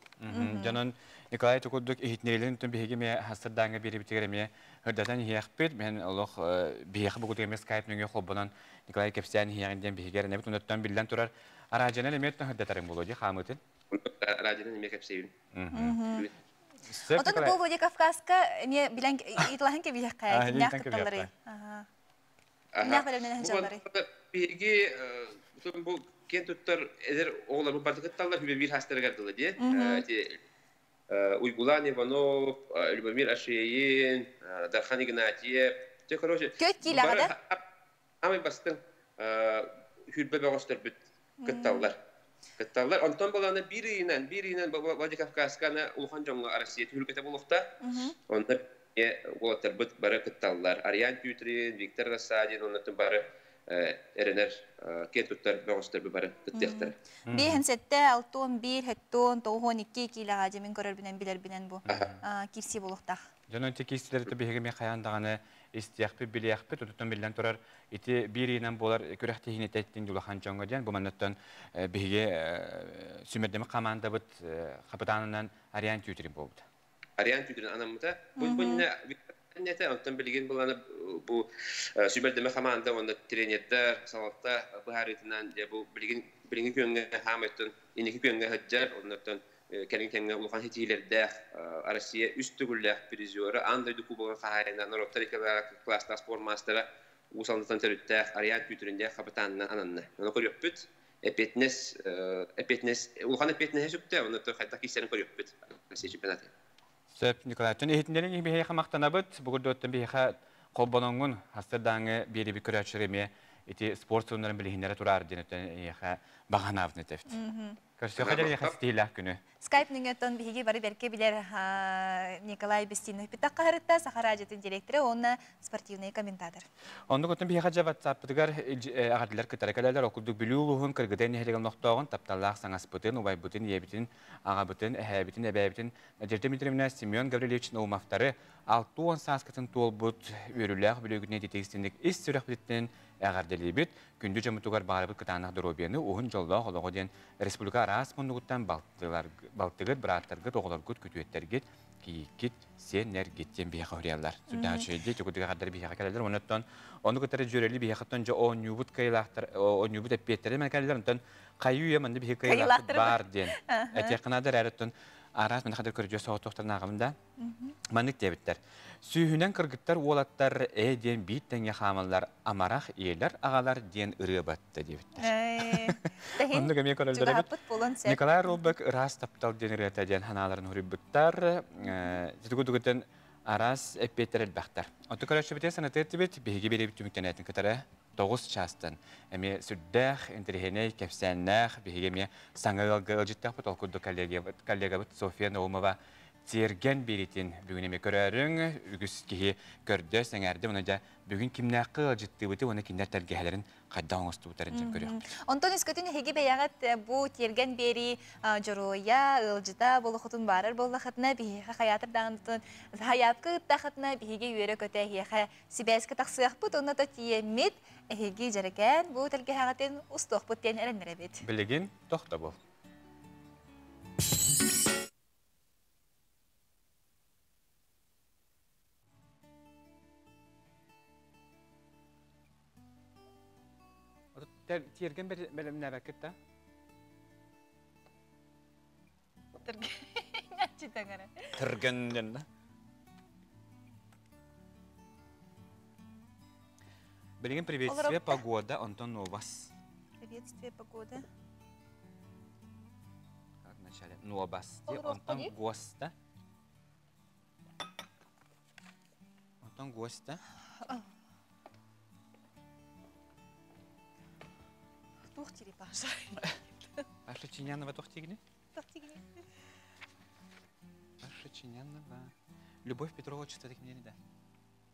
Speaker 2: Дьонон Николай курдук иһитиннэриилэрин биһиги эмиэ хастырдааҥҥа биэрибитигэр эмиэ ырдатан иһиэхпит. Мен олох биһиэхэ бугутуг эмиэ скайп нөҥүө холбонон Николай кэпсээн иһиэҕин диэн биһигэр энэбит онуттан биллэн турар араадьанан эмиэ ырдатарым буолуо дии хаамыытын.
Speaker 18: Араадьанан эмиэ кэпсиэбин.
Speaker 1: Отон бу Владикавказка эмиэ билэн ыытылаһын кэбиһиэххэ кимнээх кытталларый? Кимнээх бэлэмнэнэн сылдьалларый?
Speaker 18: Биһиги бу киэн туттар эдэр оҕолорбут барыта кытталлар хүбэ биир хастарыгар дылы дии. Уйгулан Иванов, Любомир Ашеин, Дархан Игнатьев. Те, короче,
Speaker 1: Көт киилэҕэ да?
Speaker 18: Амай бастыҥ хүрбэ бөҕөстөрбүт кытталлар. Кытталлар. Онтон баланы биир ыйынан, биир ыйынан Владикавказка улахан дьоҥҥо Россия түһүлгэтэ буолуохта. Онно уолаттарбыт бары кытталлар. Ариан Тютрин, Виктор Рассадин, оннотун бары эрэнэр киэн туттар бөҕөстөрбүт бары кыттыахтара.
Speaker 1: 5 7, 6 1, 7, 9 12 киилэҕэ дьэмин көрөрбүнэн билэрбинэн бу кирси буолуохтаах.
Speaker 2: Дьонон ти киистилери биһиги ми хаян даҕаны истиэхпит, билиэхпит, утутан биллэн турар ити биир ыйынан буолар күрэхтэһиини тэттин улахан дьоҥҥо диэн бу манныттан биһиги сүмэрдэмик хамаандабыт хапытаанынан Ариан Тютрин буолбута.
Speaker 18: Ариан Тютрин анаммыта. Бу нете онтон билигин буланы бу сүбэрдеме хамаанда онно тренердер салалта быһаарыытынан дьэ бу билигин билиҥҥи күөҥҥэ хаамайтын инники күөҥҥэ сылдьар оннуттан кэлин кэмҥэ улахан ситиилэрдээх Россия үс төгүллээх призера, аан дойду кубогын хаһаайына, норуоттар класстаах спорт маастара, Уус Алдантан төрүттээх Ариан Тютриндээх хапытаанынан ананна. Ону көрүөхпүт. Эпиэтинэс эпиэтинэс улахан эпиэтинэһи сүктэ, онно хайдах киирсэрин көрүөхпүт Россия чемпионаты.
Speaker 2: Сөп, Николай. Түн иһитиннэрин биһиэхэ махтанабыт. Бүгүрдүөттэн биһиэхэ холбоноҥҥун хастырдааҥы биэриби көрөөччүлэр эмиэ ити спорт сонуннарын билиһиннэрэ тураар диэн өттөн эйиэхэ баҕанаабытын этэбит. Көрсүөххэ диэри эйиэхэ ситиһиилээх күнү.
Speaker 1: Скайп нөҥүөттэн биһиги бары бэркэ билэр Николай Бестинов питах хаһарытта Саха радиотын директора уонна спортивный комментатор.
Speaker 2: Оннук оттон биһиэхэ дьэ WhatsApp-пытыгар эҕэрдэлэр кытары кэлэлэр. Ол курдук Бүлүү улууһун Кыргыдай нэһилиэгин олохтооҕун тапталлаах саҥаспытын, убайбытын, ийэбитин, аҕабытын, эһээбитин, эбээбитин Надежда Дмитриевна Семен Гаврильевич Наумовтары 60 сааскытын туолбут үөрүүлээх бүлүүгүнэ ититик ис сүрэхпититтэн эҕэрдэлиибит. Күндү дьоммутугар баҕарабыт кытаанах доруобуйаны, уһун дьоллоох олоҕу диэн республика араас муннугуттан балтыгыт, бырааттаргыт, оҕолоргут, күтүөттэргит, кийииккит, сиэннэргит диэн биһиэхэ суруйаллар. Сүрдээх үчүгэйдик, чукутуга хардары биһиэхэ кэлэллэр. Онон ону кытары дьүөрэлии биһиэхэттэн дьэ оонньуубут кыайыылаахтар, оонньуубут эппиэттэрэ мэн кэлэллэр. Онтон хайыы үйэ манна биһиги кыайыылаахпыт баар диэн этиэххэ наада эрээри оттон араас мин хадыр көрдьүө соҕотохторун ааҕабын да. Маннык диэбиттэр. Сүүһүнэн кыргыттар уолаттар ээ диэн биир тэҥҥэ хаамаллар амарах ийэлэр аҕалар диэн ырыа батта диэбиттэр. Оннук эмиэ көрөллөр эбит. Николай Ролбек ыраас таптал диэн ырыата диэн санааларын суруйбуттар. Тугу тугутан араас эппиэттэр элбэхтэр. Оттон көрөөччүбүтүгэр санатыа этибит, биһиги биэрэбит түмүктэнээтин кытары 9 чаастан эмиэ сүрдээх интэриэһинэй кэпсээннээх биһиги эмиэ саҥа ыалга ыалдьыттаахпыт ол курдук коллегабыт Софья Наумова тиэргэн биэритин бүгүн эмиэ көрөөрүҥ үгүс киһи көрдө сэҥээрдэ уонна дьэ бүгүн кимнээххэ ыалдьыттыыбыты уонна кинилэр тэлгэһэлэрин хайдах оҥостубуттарын дьэ көрүөхпүт.
Speaker 1: Онтон өскөтүн эһиги бэйэҕит бу тиэргэн биэрии дьоруойа, ыалдьыта болохутун баарар буоллахытына биһиэхэ хайаатар даҕаны хайаапка ыыттахытына биһиги үөрэ-көтө эһиэхэ сибээскэ тахсыахпыт уонна то тиийэммит эһиги дьэрэкээн бу тэлгэһэҕитин устуохпут диэн эрэннэрэбит.
Speaker 2: Билигин тохтобул. Тиэргэн бэлэмнээбэккит да? Түргэн диэн да? Билигин приветствие погода, онтон новас.
Speaker 1: Приветствие погода.
Speaker 2: Как в начале? Новости, онтон госта. Онтон госта.
Speaker 1: Туох тири Паша?
Speaker 2: Паша Чинянова туох тигини? Паша Чинянова. Любовь Петрова отчество таким день, да?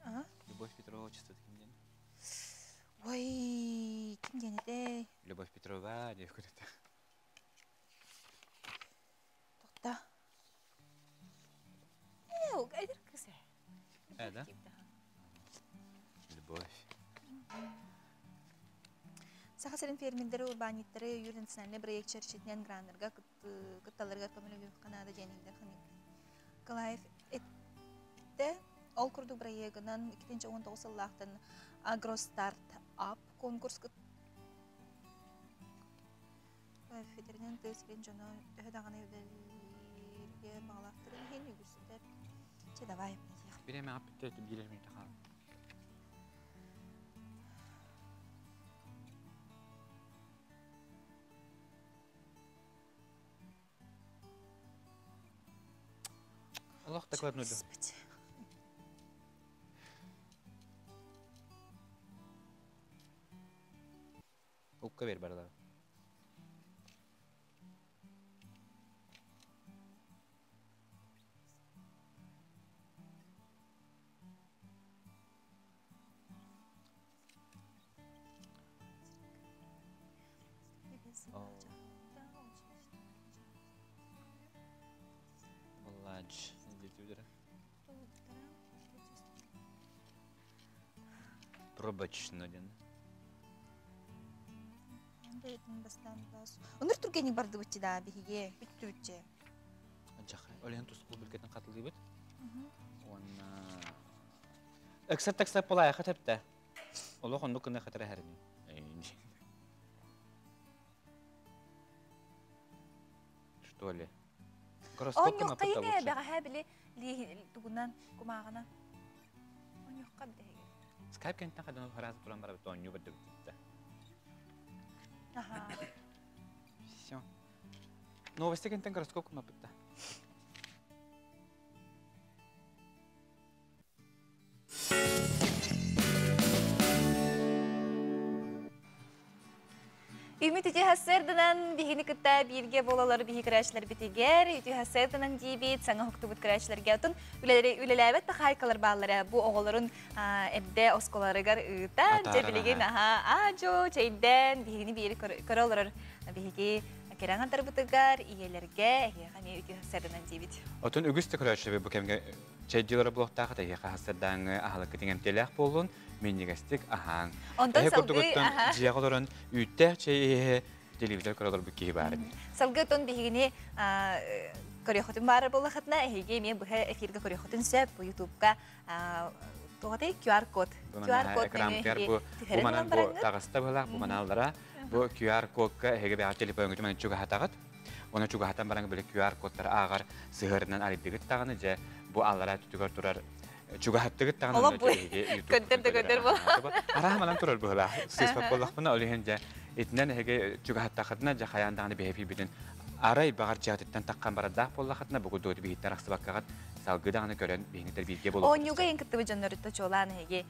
Speaker 1: Ага.
Speaker 2: Любовь Петрова отчество таким день.
Speaker 1: Ой, ким диэн этэй?
Speaker 2: Любовь Петрова диye көрөтө.
Speaker 1: Тохта. Э, эдэр кыз
Speaker 2: э. да? Любовь.
Speaker 1: Саха сирин фермердері урбаанньыттары өйүүр национальнай бырайыак чэрчитинэн граннарга кытталларыгар көмөлөһүөххэ наада диэн Ил Дархан Николаев эттэ. Ол курдук бырайыагынан 2019 сыллаахтан Агростарт Ап конкурс Федеринэн тыа сирин дьоно төһө даҕаны үлэлииргэ баҕалаахтарын иһин үгүстэр. Чэ, давай.
Speaker 2: Бириэмэҕэ бүттэ, биир минута хаалла. Олох докладную.
Speaker 1: Господи.
Speaker 2: Укка бер барылар. Болладж. Пробочно диэн.
Speaker 1: Онур түргэнник бардыбытчы да биһиги бүттүбүтче.
Speaker 2: Жаха, олен тускул билгетин катылыыбыт. Уонна Эксер такса полайха тепте. Олох оннук гына хатара хэрни. Что ли? Гороскоп
Speaker 1: Онньуохха ине бэҕэһээ били тугунан кумааҕынан. Онньуохха бүтэһигэр.
Speaker 2: Скайп кэнтэн хадан харааса туран барабыт оонньуу бэрдэ
Speaker 1: Аха.
Speaker 2: Все. Новости кэнтэн гороскоп кумаппытта.
Speaker 1: Үмүт үтүө сарсыарданан биһигини кытта бииргэ буолалар биһи көрөөччүлэрбитигэр, үтүө сарсыарданан диибит, саҥа уһуктубут көрөөччүлэргэ. Отун үлэлээбэт да хаайкалар бааллара бу оҕолорун эрдэ оскуолаларыгар ыытан, дьэ билигин аха аа-дьуо чэйдээн биһигини биири көрө олорор биһиги кэрэ аҥардарбытыгар, ийэлэргэ, эһиэхэ эмиэ үтүө сарсыарданан диибит.
Speaker 2: Отун үгүс да көрөөччүлэр бу кэмҥэ чэйдиилэрэ буолуохтаах, эһиэхэ сарсыардааҥҥы аһылыккыт иҥэмтиэлээх буоллун, минньигэстик аһааҥ.
Speaker 1: Онтон
Speaker 2: Эһэ
Speaker 1: салгыы
Speaker 2: курдугуттан дьиэҕэ олорон үүттээх чэй иһэ телевизор көрө олорбут киһи баар эбит.
Speaker 1: Салгыы оттон биһигини көрүөххүтүн баарар буоллахытына, эһиги эмиэ быһа эфиргэ көрүөххүтүн сөп. Бу ютубка туоҕатай QR-код.
Speaker 2: QR-код экран бу бу манан бу таҕыста быһылаах бу манааллара бу QR-кодка эһиги бэҕэ телефоҥҥутун манан чугаһатаҕыт. Оны чугаһатан баран били QR-кодтары ааҕар сыһыарынан арыйдыгыт даҕаны дьэ бу аллараа түтүгэр турар чугаһаттыгыт даҕаны
Speaker 1: Олох бу көндөр да көндөр буолла.
Speaker 2: Араһа манан турар быһылаах. Сыыспат буоллахпына, ол иһин дьэ итинэн эһиги чугаһаттахытына дьэ хайаан даҕаны биһэпиибитин арай баҕар дьиэҕититтэн таххан барардаах буоллахытына бу курдук биһиттэн арахсыбаккаҕыт салгыы даҕаны көрөн биһиҥитэр бииргэ буолуохпут.
Speaker 1: Оонньууга ең кыттыбыт дьоннорутта чуолаан эһиги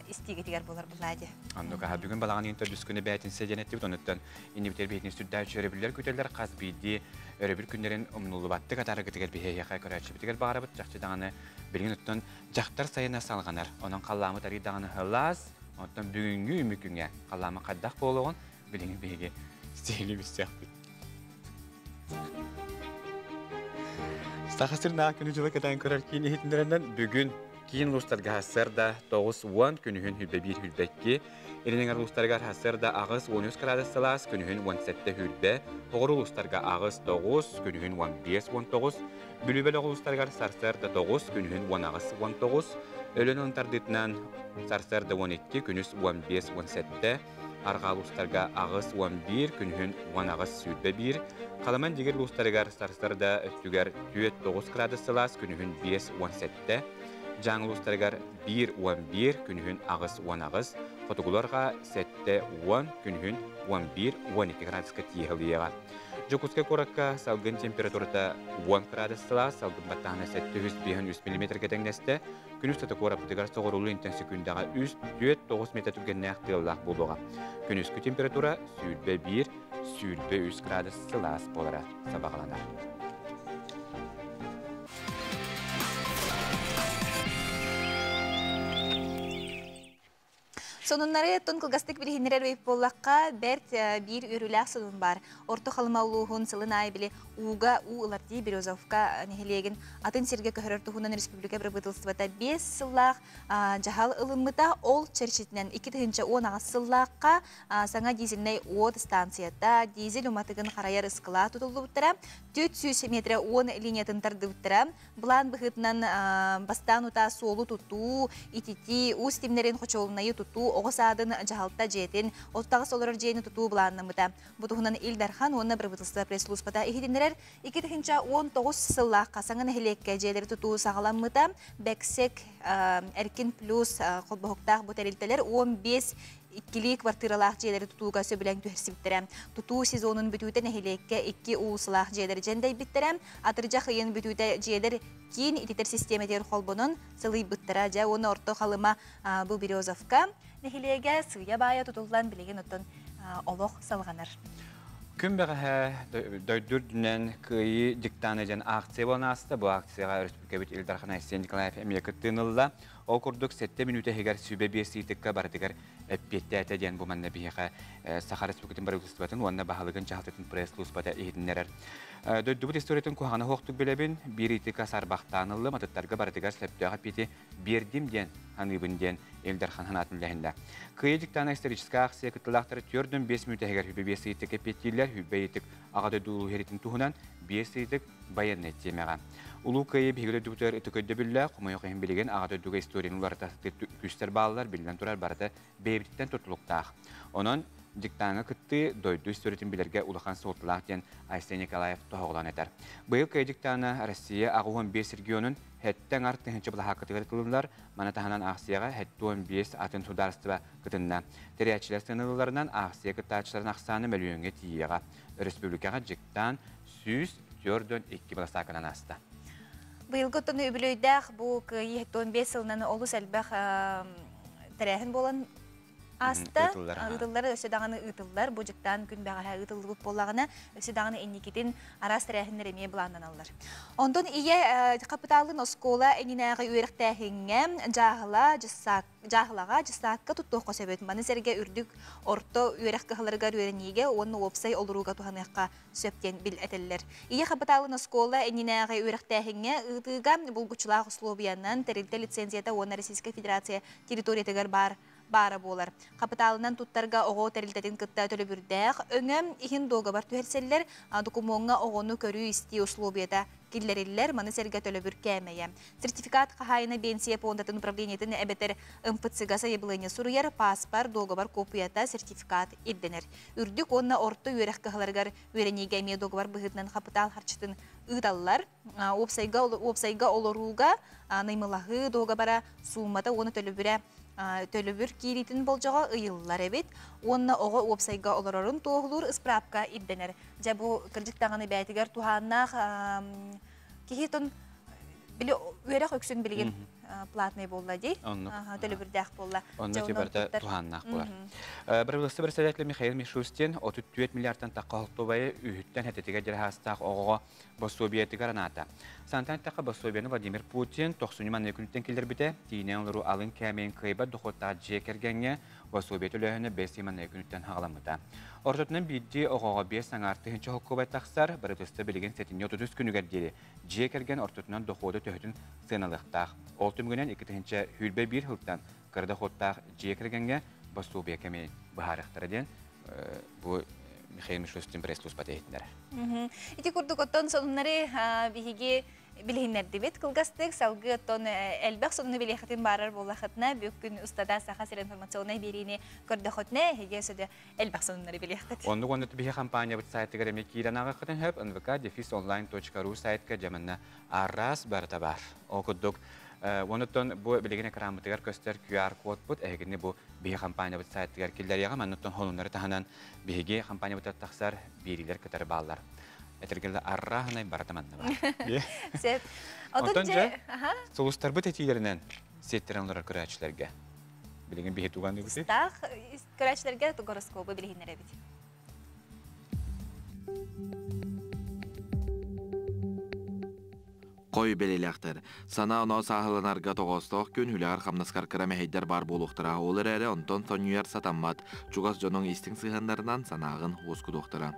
Speaker 1: истиигитигэр буолар булаа дии.
Speaker 2: Оннук аха бүгүн балаҕан ыйын төрдүс күнэ бээтинсэ диэн эттибит онуттан иннибитигэр биһитин сүрдээх өрөбүллэр күтэллэр хас биирдии өрөбүл күннэрин умнуллубаттык атаараргытыгар биһиэхэ көрөөччүбүтүгэр баҕарабыт чахчы даҕаны билигин оттон дьахтар сайына салҕанар онон халлаамыт арый даҕаны сылаас оттон бүгүҥҥү үмүкүҥэ халлаама хайдах буолуоҕун билигин биһиги сиһилии билсиэхпит. Саха сиринээҕи күнү-дьылы кэтээн көрөр киин иһитиннэринэн бүгүн киин улуустарга сарсыарда 9-10, күнүһүн 101-102, Илин эҥэр улуустарыгар сарсыарда 8-13 градус сылаас, күнүһүн 17-20, Оҕур улуустарга 8-9, күнүһүн 15-19, Бүлүү бөлөх улуустарыгар сарсыарда 9, күнүһүн 18-19, Өлөөн тардыытынан сарсыарда 12, күнүс 15-17, Арҕаа улуустарга 8-11, күнүһүн 18-21, Халаман Дигир улуустарыгар сарсыарда өттүгэр 4-9 градус сылаас, күнүһүн 5-17, Дьааҥы улуустарыгар 1-11, күнүһүн 8-18, хотугуларга 7-10, күнүһүн 11-12 градуска тиийэ Дьокуускай куоракка салгын температурата 10 градус сылаас, салгын баттааһына 753 мм тэҥнэстэ. Күн устата куораппытыгар соҕуруулуу интэн секундаҕа 3-4-9 метр түргэннээх тыаллаах буолуоҕа. Күнүскү температура 21-23 градус сылаас буолара сабаҕаланар.
Speaker 1: Сонуннары тун кылгастык билиһиннэрэр эбит буоллахха, бэрт биир үөрүүлээх сонун баар. Орто Халыма улууһун сылын аайы били ууга уу ылар дии Березовка нэһилиэгин атын сиргэ көһөрөр туһунан республика бырабыыталыстыбата 5 сыллаах дьаһал ылыммыта. Ол чэрчитинэн 2018 сыллаахха саҥа дизельнэй уот станцията, дизель уматыгын харайар ыскылаа тутуллубуттара, 400 метрэ уон линиятын тардыбыттара. Былаан быһыытынан бастаан утаа суолу тутуу, ититии, уу ситимнэрин хочуолунайы тутуу, оҕо саадын дьаһалта дьиэтин, оттаҕас олорор дьиэни тутуу былааннаммыта. Бу туһунан Ил Дархан уонна Бырабыыталыстыба пресс-службата иһитиннэрэр. 2019 сыллаахха саҥа нэһилиэккэ дьиэлэри тутуу саҕаламмыта. Бэксек, Эркин плюс холбоһуктаах бу тэрилтэлэр 15 иккилии квартиралаах дьиэлэри тутууга сөбүлэҥ түһэрсибиттэрэ. Тутуу сезонун бүтүүтэ нэһилиэккэ икки уулусалаах дьиэлэр дьэндэйбиттэрэ. Атырдьах ыйын бүтүүтэ дьиэлэр киин ититэр систиэмэтигэр холбонон сылыйбыттара. Дьэ уонна Орто Халыма бу Березовка нэһилиэгэ сыыйа-баайа тутуллан билигин оттон олох салҕанар.
Speaker 2: Күн бэҕэһээ дойду үрдүнэн Кыайыы диктана диэн акция буолан ааста. Бу акцияҕа өрөспүүбүлүкэбит Ил Дархан Айсен Николаев эмиэ кыттыыны ылла. Ол курдук сэттэ мүнүүтэ иһигэр сүбэ биэс ыйытыкка барытыгар эппиэттээтэ диэн бу манна биһиэхэ Саха Республикатын Бырабыыталыстыбатын уонна баһылыгын дьаһалтатын пресс-службата иһитиннэрэр. Дойдубут историятын куһаҕана суохтук билэбин, биир ыйытыкка саарбахтаан ыллым, атыттарга барытыгар сөптөөх эппиэти биэрдим диэн саныыбын диэн Ил Дархан санаатын үллэһиннэ. Кыайыы диктана историческай акция кыттыылаахтара 4-5 мүнүүтэ иһигэр сүбэ биэс ыйытык эппиэттииллэр, сүбэ ыйытык Аҕа дойду улуу сэриитин туһунан биэс ыйытык байыаннай тиэмэҕэ. Улуу Кыайыы биһиги дойдубутугар ытык өйдөбүллээх, хомойуох иһин билигин Аҕа дойдуга историяны уларыта сатыыр күүстэр бааллар, биллэн турар, барыта бэйэбититтэн тутулуктаах. Онон диктаҥҥа кыттыы дойду историятын билэргэ улахан суолталаах диэн Айсен Николаев тоһоҕолоон этэр. Быйыл Кыайыы диктана Россия 85 регионун сэттэ аҥар тыһыынча былаһааккатыгар ытыллар, маны таһынан аахсыйаҕа 75 атын судаарыстыба кытынна. Тэрийээччилэр сыаналыылларынан аахсыйа кыттааччыларын ахсаана мөлүйүөҥҥэ тиийиэҕэ. Өрөспүүбүлүкэҕэ дьыктаан 142 быласааканан ааста.
Speaker 1: Быйылгы оттон үбүлүөйдээх бу Кыайыы 75 сылынан олус элбэх тэрээһин буолан Аста ыытыллар, өссө даҕаны ыытыллар. Бу дьыктаан күн бэҕэһээ ыытыллыбыт буоллаҕына, өссө даҕаны инникитин араас тэрээһиннэр эмиэ былааннаналлар. Онтон ийэ хапытаалын оскуола иннинээҕи үөрэхтээһиҥҥэ дьааһыла, дьааһылаҕа, дьыссаакка туттуохха сөбүт. Маны сэргэ үрдүк орто үөрэх кыһаларыгар үөрэниигэ уонна уопсай олорууга туһаныахха сөп диэн бил этэллэр. Ийэ хапытаалын оскуола иннинээҕи үөрэхтээһиҥҥэ ыытыыга булгуччулаах услуобуйанан тэрилтэ лицензията уонна Российскай Федерация территориятыгар баар баара буолар. Хапытаалынан туттарга оҕо тэрилтэтин кытта төлөбүрдээх өҥө иһин дуогабар түһэрсэллэр, докумуоҥҥа оҕону көрүү-истии услуобуйата киллэриллэр, маны сэргэ төлөбүр кээмэйэ. Сертификат хаһаайына биэнсийэ пуондатын управлениетын эбэтэр МФЦ-га сайабылыанньа суруйар, пааспар, дуогабар куоппуйата, сертификат ирдэнэр. Үрдүк уонна орто үөрэх кыһаларыгар үөрэниигэ эмиэ дуогабар быһыытынан хапытаал харчытын ыыталлар. Уопсайга, уопсайга олорууга наймылаһыы дуогабара суумата уонна төлөбүрэ төлөбүр киириитин болдьоҕо ыйыллар эбит уонна оҕо уопсайга олорорун туоһулуур ыспыраапка ирдэнэр. Дьэ бу кырдьык даҕаны бэйэтигэр туһааннаах киһи тон били үөрэх үксүн билигин платный буолла дии. Төлөбүрдээх буолла.
Speaker 2: Онно барыта туһааннаах буолар. Бырабыыласта председатель Михаил Мишустин 34 миллиардтан тахха холтубайы үһүттэн хэтэтигэр дьараһаастаах оҕоҕо босуобуйатыгар анаата. Сантан эттэххэ, босуобуйаны Владимир Путин тохсунньу маннык күнүттэн киллэрбитэ. Тиинэн олоруу алын кээмэйин кыайбат дохуоттаах дьиэ кэргэҥҥэ босуобуйа төлөөһүнэ бэс ый маннык күнүттэн хаҕаламмыта. Ортотунан биирдии оҕоҕо 5,5 тыһыынча холкуобай тахсар, бырабыыталыстыба билигин сэтинньи 33 күнүгэр диэри дьиэ кэргэн ортотунан дохуоду төһөтүн сыаналыахтаах. Ол түмүгүнэн 2021 сылтан кыра дохуоттаах дьиэ кэргэҥҥэ босуобуйа кэмин быһаарыахтара диэн бу Михаил Мишустин пресс-службата иһитиннэрэр.
Speaker 1: Ити курдук оттон сонуннары биһиги билиһиннэрдибит кылгастык салгыы оттон элбэх сонуну билиэхитин баарар буоллахытына бүгүн устата Саха сир информационнай биэриини көрдөхөтүнэ эһиги өсөдө элбэх сонуннары билиэххит.
Speaker 2: Оннук онно биһи компаниябыт сайтыгар эмиэ киирэн ааҕыаххытын сөп nvk-online.ru сайтка дьаманна араас барыта бар. Ол курдук онуттан бу билигин экранмытыгар көстөр QR кодпут эһигини бу биһи компаниябыт сайтыгар киллэриэҕэ манныттан хонуннары таһынан биһиги компаниябытыгар тахсар биэриилэр кытары бааллар. Этэргэлэ арраһынай барыта манна бар.
Speaker 1: Сөп.
Speaker 2: Онтон дьэ сулустарбыт этиилэринэн сиэттэрэн олорор көрөөччүлэргэ билигин биһи туган үгүсүй?
Speaker 1: Таах көрөөччүлэргэ гороскобу билиһиннэрэбит.
Speaker 4: Хой бэлэлээхтэр. Санаа-оноо сааһыланарга тоҕоостоох күн үлэҕэр хамнаскар кыра мэһэйдэр баар буолуохтара. Ол эрээри онтон сонньуйар сатаммат. Чугас дьонуҥ истиҥ сыһыаннарынан санааҕын уоскутуохтара.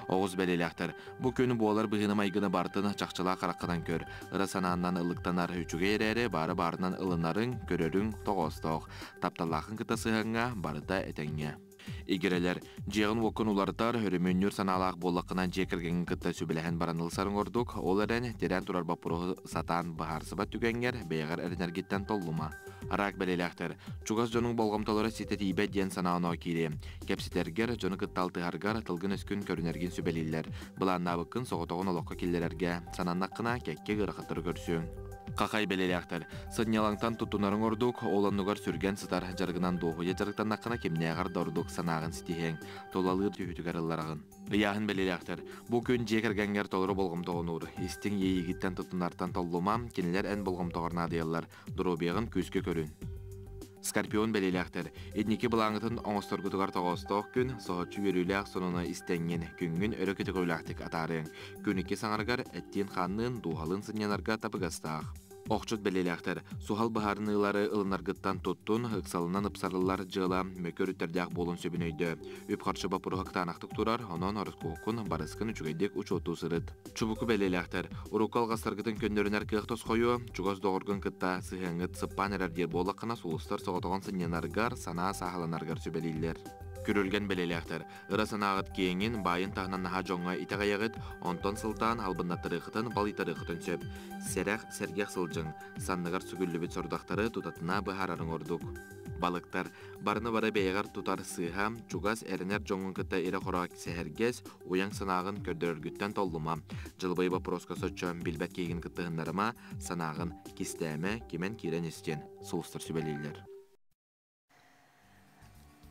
Speaker 4: Оҕус бэлэлээхтэр. Бу күн буолар быһыыны-майгыны барытын чахчылаах хараххынан көр. Ыра санааннан ыллыктанар үчүгэй эрээри баары баарынан ылынарыҥ, көрөрүҥ тоҕоостоох. Тапталлааххын кытта сыһыаҥҥа барыта этэҥҥэ. Игирэлэр, дьиэҕин-уоккун уларытар, өрөмүөннүүр санаалаах буоллаххына дьиэ кэргэҥҥин кытта сүбэлэһэн баран ылсарыҥ ордук, ол эрэн тирээн турар боппуруоһу сатаан быһаарсыбат түгэҥҥэр бэйэҕэр эрэнэргиттэн толлума. Араак бэлиэлээхтэр, чугас дьонуҥ болҕомтолоро ситэ тиийбэт диэн санаа-оноо киириэ. Кэпсэтэргэр, дьону кытта алтыһаргар, тылгын-өскүн көрүнэргин сүбэлииллэр. Былааннаабыккын соҕотоҕун олоххо киллэрэргэ сананнаххына, кэккэ ыарахаттары көрсүөҥ. Хахай бэлиэлээхтэр, сынньалаҥтан туттунарыҥ ордук, ол оннугар сүргэн сытар дьарыгынан дуоһуйа дьарыктаннаххына кимнээҕэр да ордук санааҕын ситиһиэҥ, тулалыыр түһүүтүгэр ыллараҕын. Ыйааһын бэлиэлээхтэр, бу күн дьиэ кэргэҥҥэр толору болҕомтоҕун уур, истиҥ иэйиигиттэн туттунартан толлума, кинилэр эн болҕомтоҕор наадыйаллар, доруобуйаҕын күүскэ көрүн. Скорпион бэлиэлээхтэр, инники былааҥҥытын оҥосторгутугар тоҕоостоох күн, соһуччу үөрүүлээх сонуну истэҥҥин, күҥҥүн өрө көтөҕүүлээхтик атаарыаҥ. Күн икки саҥарыгар эттиин-хаанныын, дууһалыын сынньанарга табыгастаах. Охчут бэлиэлээхтэр, суһал быһаарыныылары ылынаргыттан туттун, ыксалынан ыпсарыллар дьыала мөкү өрүттэрдээх буолуон сөбүн өйдөө. Үп-харчы боппуруоһа кытаанахтык турар, онон ороскуоккун, барыскын үчүгэйдик учуоттуу сырыт. Чубуку бэлиэлээхтэр, урукку алҕастаргытын көннөрүнэр кыах тосхойуо, чугас доҕоргун кытта сыһыаҥҥыт сыппаан эрэр диир буоллаххына, сулустар соҕотоҕун сынньанаргар, санаа сааһыланаргар сүбэлииллэр. Күрүлгэн бэлиэлээхтэр, ыра санааҕыт киэҥин, баайын таһынан наһаа дьоҥҥо итэҕэйэҕит, онтон сылтаан албыннаттарыаххытын, балыйтарыаххытын сөп. Сэрэх, сэргэх сылдьыҥ, санныгар сүгүллүбүт сорудахтары тутатына быһаарарыҥ ордук. Балыктар, барыны бары бэйэҕэр тутар сыыһа, чугас эрэнэр дьоҥҥун кытта ирэ-хоро сэһэргэс, уйаҥ санааҕын көрдөрөргүттэн толлума. Дьылбай боппуруоска соччо билбэт киһигин кыттыһыннарыма, санааҕын кистээмэ, кимэн киирэн истиэн, сулустар сүбэлииллэр.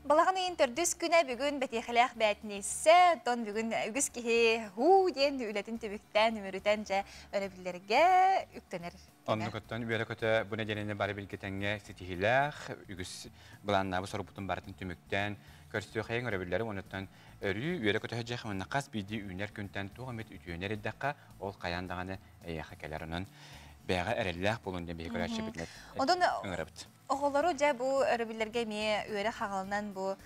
Speaker 1: Балаҕан ыйын төрдүс күнэ бүгүн бэтиэхэлээх бээтиниссэ, оттон бүгүн үгүс киһи һуу диэн үлэтин түбүктээн, үмүрүтэн дьэ өрөбүллэргэ үктэнэр.
Speaker 2: Оннук оттон үөрэ-көтө бу нэдиэлэни бары билгэтэнҥэ ситиһиилээх, үгүс былааннаабы сорукпутун барытын түмүктээн, көрсүөххэйиҥ өрөбүллэри уонуттан өрүү үөрэ-көтө сылдьыах уонна хас биирдии үүнэр күнтэн туох эмит үтүөнү эрэйдэххэ, ол хайаан даҕаны эйиэхэ кэлэр. Онон бэйэҕэ эрэллээх буолун диэн биһиги көрөөччүбүтүнэн
Speaker 1: Онтон
Speaker 2: ыҥырабыт.
Speaker 1: Оҕолору дьэ бу өрөбүллэргэ эмиэ үөрэх хаҕалынан бу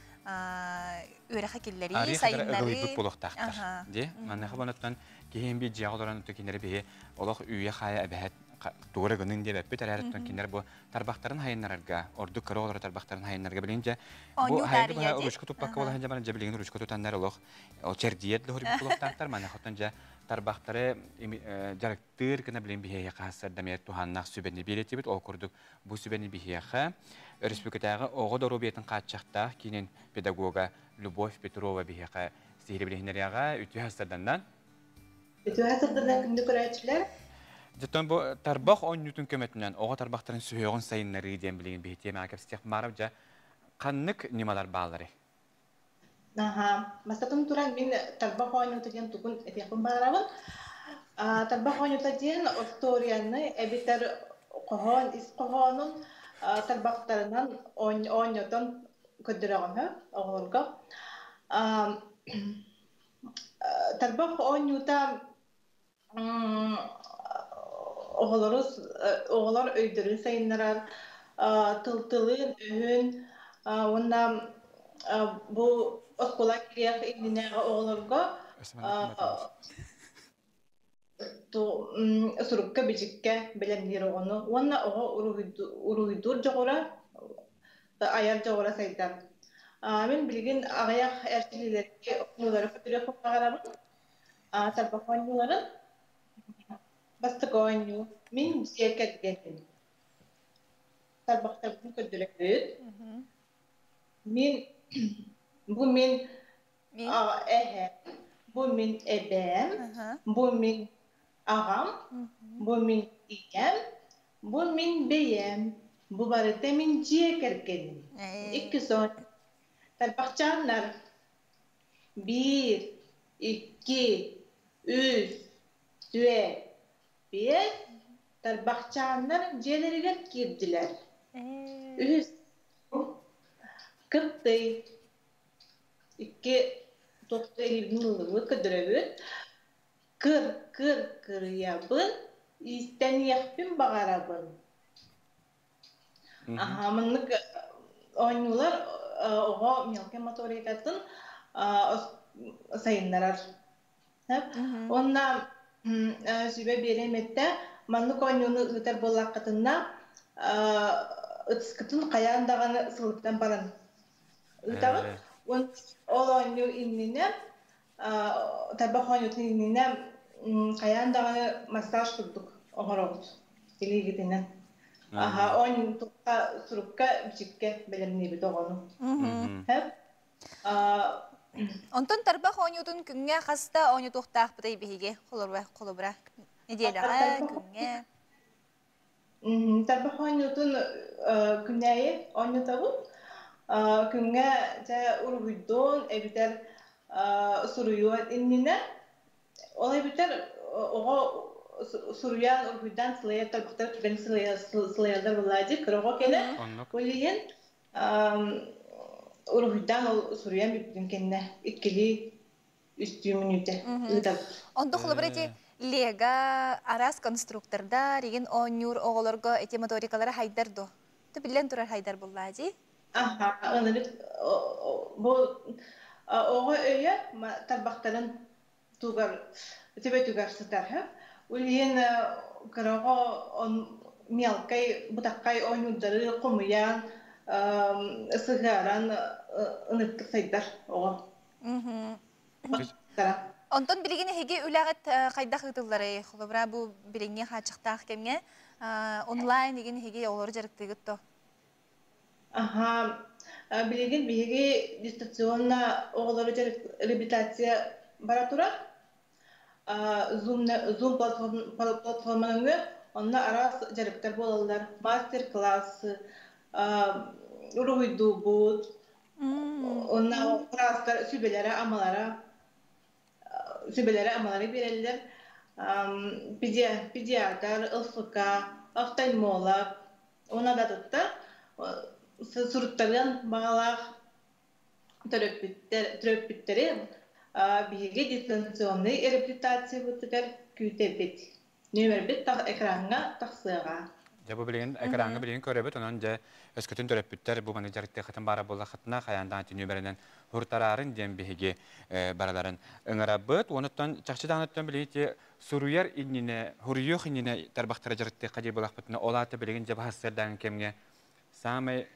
Speaker 1: үөрэхэ киллэрии,
Speaker 2: Арыы хатара
Speaker 1: сайыннарыы.
Speaker 2: ыгылыйбыт буолуохтаахтар. Дии. Маныаха бонуттан киһи биир дьиэҕэ олорон кинилэри биһи олох үүйэ-хаайа эбэһэт тугу эрэ гынын диэбэппит эрээриттэн кинилэр бу тарбахтарын хайыннарарга, ордук кыра оҕолору тарбахтарын хайыннарга билигин дьэ бу
Speaker 1: Оонньуу
Speaker 2: хайгы
Speaker 1: таарыйа
Speaker 2: быһа
Speaker 1: дии.
Speaker 2: ручка туппакка буола сылдьан баран дьэ билигин ручка тутаннар олох ол чэрдийэр да буолуохтаахтар. Маныаха дьэ тарбахтары дьарыктыыр гына билигин биһиэхэ хаһыссарда эмиэ туһааннаах сүбэни биэрэтибит. Ол курдук бу сүбэни биһиэхэ Өрөспүүбүлүкэтээҕи оҕо доруобуйатын хааччахтаах киинин педагога Любовь Петрова биһиэхэ сиһилии билиһиннэриэҕэ. Үтүө сарсыарданнан.
Speaker 19: Үтүө сарсыарданнан күндү көрөөччүлэр.
Speaker 2: Дьоттон бу тарбах оонньуутун көмөтүнэн оҕо тарбахтарын сүһүөҕүн сайыннарыы диэн билигин биһи тиэмэҕэ кэпсэтиэх баарым дьэ ханнык ньымалар баалларый?
Speaker 19: Аһаа, бастатан туран мин тарбах оонньуута диэн тугун этиэхпин баҕарабын. Тарбах оонньуута диэн остуоруйаны эбэтэр хоһоон ис хоһоонун тарбахтарынан оонньотон көрдөрөҕүн оҕолорго. Тарбах оонньуута оҕолору оҕолор өйдөрүн сайыннарар, тыл-тылын, өһүн уонна бу оскуола кириэх иннинээҕи оҕолорго сурукка-бичиккэ бэлэмниир оҕону уонна оҕо уруһуйдуур дьоҕура, айар дьоҕура сайдар. Мин билигин аҕыйах эрчиллиилэргэ оонньуулары көрүөхпүн баҕарабын. Тарбах оонньууларын бастакы оонньуу мин дьиэ кэргэним. Тарбахтарбын көрдөрөбүт. Мин бу мин эһэм, бу мин эбээм, бу мин аҕам, бу мин ийэм, бу мин бэйэм, бу барыта мин дьиэ кэргэним. Иккис оонньуу. Тарбахчааннар Биир, икки, үс, түөрт, биэс тарбахчааннар дьиэлэригэр киирдилэр. Үһүс кыптый икки туохта илиибин ыллыбыт көрдөрөбүт. Кыр, кыр, кырыйабын, иистэниэхпин баҕарабын. Аха, маннык оонньуулар оҕо мелкай моторикатын сайыннарар. Уонна сүбэ биэриэм эттэ, маннык оонньууну ыытар буоллаххытына, ытыскытын хайаан даҕаны сылыттан баран ыытаҕыт. Ол оонньуу иннинэ, тарбах оонньуутун иннинэ хайаан даҕаны массаж курдук оҥоробут илиигитинэн. Аха, оонньуу сурукка, бичиккэ бэлэмниибит оҕону.
Speaker 1: Онтон тарбах оонньуутун күҥҥэ хаста оонньотуохтаахпытый биһиги холобура, холобура нэдиэлэҕэ, күҥҥэ?
Speaker 19: Тарбах оонньуутун күннээйи оонньотобут. Күҥҥэ дьэ уруһуйдуон эбэтэр суруйуон иннинэ ол эбэтэр оҕо суруйан уруһуйдаан сылайар тарбахтар түгэн сылайаллар буоллаа дии кыра оҕо кэлэ ол иһин уруһуйдаан ол суруйан бүппүтүн кэннэ иккилии үстүү мүнүүтэ ыытабыт.
Speaker 1: Онто холобура ити Лего араас конструктордар игин оонньуур оҕолорго эти моторикалара хайдар дуо? Ту биллэн турар хайдар буллаа дии.
Speaker 19: Аха, ынырык бу оҕо өйө тарбахтарын тугар төбөтүгэр сытар. Ол иһин кыра оҕо мелкай бытаххай оонньуурдары хомуйан сыһыаран ынырыктык сайдар оҕо.
Speaker 1: Онтон билигин эһиги үлэҕит хайдах ыытылларый? Холобура, бу билиҥҥи хааччахтаах кэмҥэ онлайн игин эһиги оҕолору дьарыктыыгыт то?
Speaker 19: Аха, билигин биһиги дистанционно оҕолору реабилитация бара турар. Zoom Zoom платформаныҥы онно араас дьарыктар буолаллар. Мастер-классы, уруһуйдуубут. Онна быраастар сүбэлэрэ-амалара сүбэлэрэ-амалары биэрэллэр. Педиатр, ЛФК, офтальмолог уонна да атыттар суруттарыан баҕалаах төрөппүттэр төрөппүттэри биһиги дистанционнай реабилитациябытыгар күүтэбит. Нүөмэрбит экраҥҥа тахсыаҕа.
Speaker 2: Дьэ бу билигин экраҥҥа билигин көрөбүт, онон дьэ өскөтүн төрөппүттэр бу маны дьарыктыаххытын баара буоллаххытына хайаан даҕаны нүөмэринэн һуртараарын диэн биһиги барыларын ыҥырабыт. Онуттан чахчы даҕаныттан билигин ити суруйар иннинэ, суруйуох иннинэ тарбахтара дьарыктыахха диир буоллахпытына, ол аата билигин дьэ баһассыардаан кэмҥэ саамай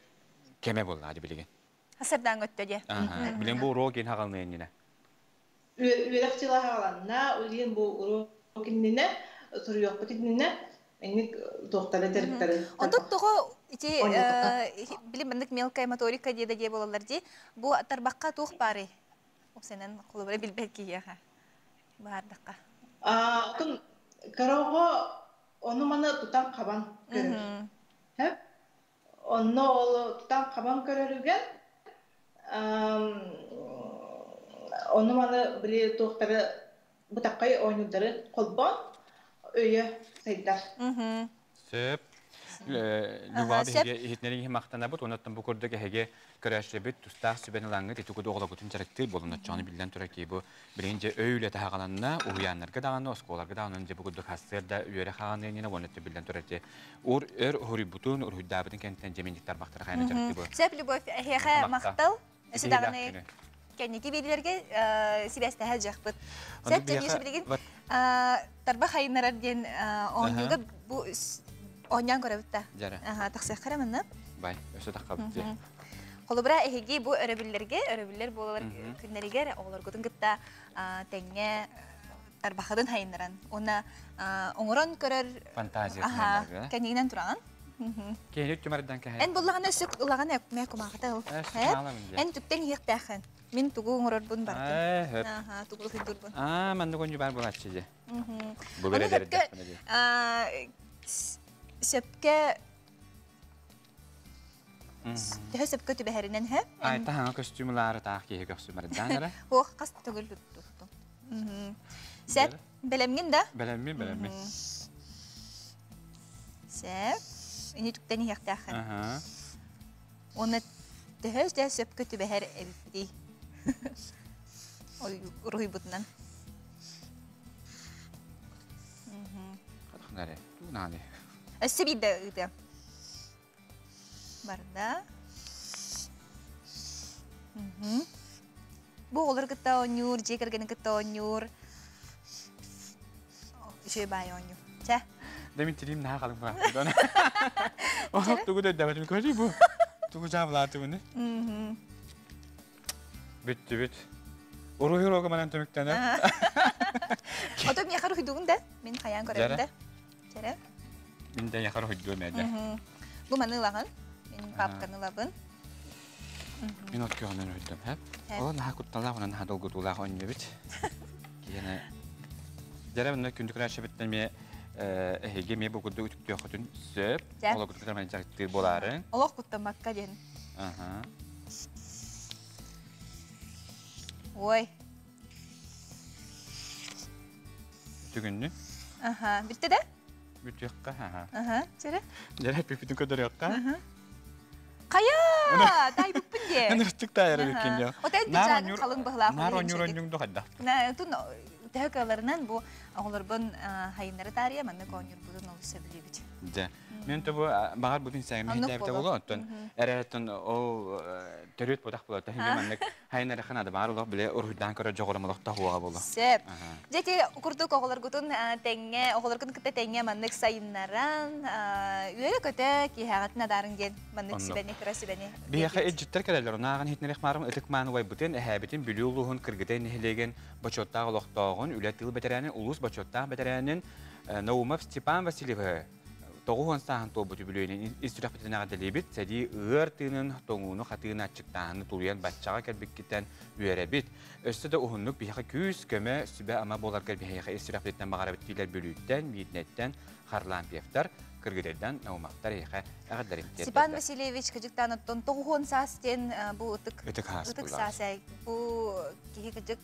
Speaker 2: кэмэ буоллаҕа дии билигин.
Speaker 1: Сырдаан өттө диэ.
Speaker 2: Билигин бу уруок иин хаҕалныа иннинэ.
Speaker 19: Үөрэх дьыла хааланна, улиин бу уруок иннинэ, суруйуохпут иннинэ, инник туохтары дьарыктары.
Speaker 1: Онтон тоҕо ити билим маннык мелкая моторика диэ да диэ буолаллар дии. Бу тарбахха туох баарый? Упсанан холобура билбэт киһиэхэ баардахха.
Speaker 19: Отон кыра ону-маны тутан-хабан көрөр. Онно ол тутан-хабан көрөрүгэр ону-маны били туохтары бытаххай оонньуурдары холбоон өйө сайдар.
Speaker 2: Сөп. Люба биһиги иһитиннэриҥ иһин махтанабыт. Онон бу курдук эһиги көрөөччүлэрбит тустаах сүбэни ылаҥҥыт ити курдук оҕолоргутун дьарыктыыр буолун оччоҕуна биллэн турар ки бу билигин дьэ өй үлэтэ хаҕаланна уһуйааннарга даҕаны оскуолаларга даҕаны дьэ бу курдук сарсыарда үөрэх хаҕаныа иннинэ уонна биллэн турар ити ур өр уһуруйбутун уруһуйдаабытын кэнниттэн дьэ минник тарбахтара хайана дьарыктыы бу
Speaker 1: Сөп, Любовь, эһиэхэ махтал. Өссө даҕаны кэнники биэриилэргэ сибээстэһэ дьахпыт. Сөп, дьэ билигин тарбах хайыннарар диэн оонньууга бу оонньоон көрөбүт да. Тахсыахха эрэ манна.
Speaker 2: Бай, өссө таххабыт дии.
Speaker 1: Холобура, эһиги бу өрөбүллэргэ, өрөбүллэр буолалар күннэригэр оҕолоргутун кытта тэҥҥэ тарбахатын хайыннаран уонна оҥорон көрөр
Speaker 2: фантазия
Speaker 1: кэннигинэн тураҕын.
Speaker 2: Киһини түмэрдэн кэһэн.
Speaker 1: Эн буллаҕына өссө ылаҕын мэ кумаахыта ыл. Эн түктэн иһиэхтээххин. Мин тугу оҥорорбун бардым. Аха, тугу уруһуйдуурбун.
Speaker 2: Аа, маннык онньу баар буолааччы дьэ. Бу
Speaker 1: Сөпкө төһө сөпкө түбэһэринэн һэ?
Speaker 2: Ай, таһаҥа көстүүм ылаары таах киһи көхсүмэрдээн эрэ.
Speaker 1: Ох, хас төгүл туттум. Сәп, бэлэмҥин да?
Speaker 2: Бэлэммин, бэлэммин.
Speaker 1: Сәп, ини түктэн иһиэхтээххин. Уонна төһө да сөпкө түбэһэр эбиппитий? Ой, уруһуйбутунан.
Speaker 2: Ханаре, туунаны.
Speaker 1: Өссө биирдэ ыытыам. Барда. Бу оҕолору кытта оонньуур, дьиэ кэргэни кытта оонньуур. Үчүгэй баай оонньуу. Чэ.
Speaker 2: Да мин тириим наһаа халыҥ баҕа. Ох, тугу да өйдөөбөтүм көрүү бу. Тугу жаабылаатыбыны. Бүттүбүт. Уруһуй уруога манан түмүктэнэр.
Speaker 1: Ото миэхэ уруһуйдугун да? Мин хайаан көрөбүн да? Чэрэ.
Speaker 2: Мин да яхар уруһуйдуом эдэ.
Speaker 1: Бу маны ылаҕын. Мин папканы ылабын.
Speaker 2: Мин от көҕүнэн уруһуйдум. Хэп. О, наһаа кутталаах, онон наһаа долгутуулаах оонньуубут. Киһини Дьэрэ мында күндү көрөөччүбүттэн эмиэ эһиги эмиэ бу курдук үтүктүөххүтүн сөп. Олох куттаммакка дьарыктыыр буолаары.
Speaker 1: Олох куттаммакка диэн.
Speaker 2: Аха.
Speaker 1: Ой.
Speaker 2: Түгүннү?
Speaker 1: Аха, бүтті да?
Speaker 2: Бүтүөххэ, аха.
Speaker 1: Аха, чэрэ.
Speaker 2: Дьэрэ пипитин көдөрүөххэ.
Speaker 1: Хайа, тайбыппын дии.
Speaker 2: Ыныртык таайар эбиккин дии.
Speaker 1: Отон пиджагын халыҥ быһылаах.
Speaker 2: Наар онньуур онньуҥ дохайда.
Speaker 1: Тун төһө кыаларынан бу оҕолорбун хайыннары таарыйа маннык оонньуурбутун олус сөбүлүүбүт.
Speaker 2: Дьэ. Мен то бу баҕар бутун сээҥ миһдээбитэ боло оттон эрээттэн ол төрүт ботах була таһин маннык хайын эрэ ханада баар олох биле уруһуйдаан көрөр дьоҕурум олохтоох уоҕа боло.
Speaker 1: Сөп. Дьэ ити курдук оҕолоргутун тэҥҥэ оҕолоргун кытта тэҥҥэ маннык сайыннаран үөрэ-көтө киэһэҕитин адаарыҥ диэн маннык сүбэни кыра сүбэни.
Speaker 2: Биһиэхэ илдьиттэр кэлэллэр. Онааҕын иһитинэрих маарым ытык мааны убайбытын, эһээбитин Бүлүү улууһун Кыргыдай нэһилиэгин бочуоттаах олохтооҕун, үлэ тыыл бэтэрээнин, улуус бочуоттаах бэтэрээнин Наумов Степан Васильевы. Тоҕуһун сааһын туолбут үбүлүөйүнэн ис сүрэхпитинэн эҕэрдэлиибит. Сэрии ыар тыынын, тоҥууну хатыыны аччыктааһыны тулуйан баччаҕа кэлбиккиттэн үөрэбит. Өссө да уһуннук биһиэхэ күүс, көмө, сүбэ-ама буоларгар биһиэхэ ис сүрэхпититтэн баҕарабыт диилэр Бүлүүттэн, Миирнэттэн Харлампьевтар, Кыргыдайдан Наумовтар эһиэхэ эҕэрдэлэрин
Speaker 1: Степан
Speaker 2: тиэрдэллэр.
Speaker 1: Васильевич кыдьыктаан оттон тоҕуһуон саас диэн бу ытык
Speaker 2: Ытык саас
Speaker 1: ытык
Speaker 2: буоллаҕа.
Speaker 1: саас бу киһи кыдьык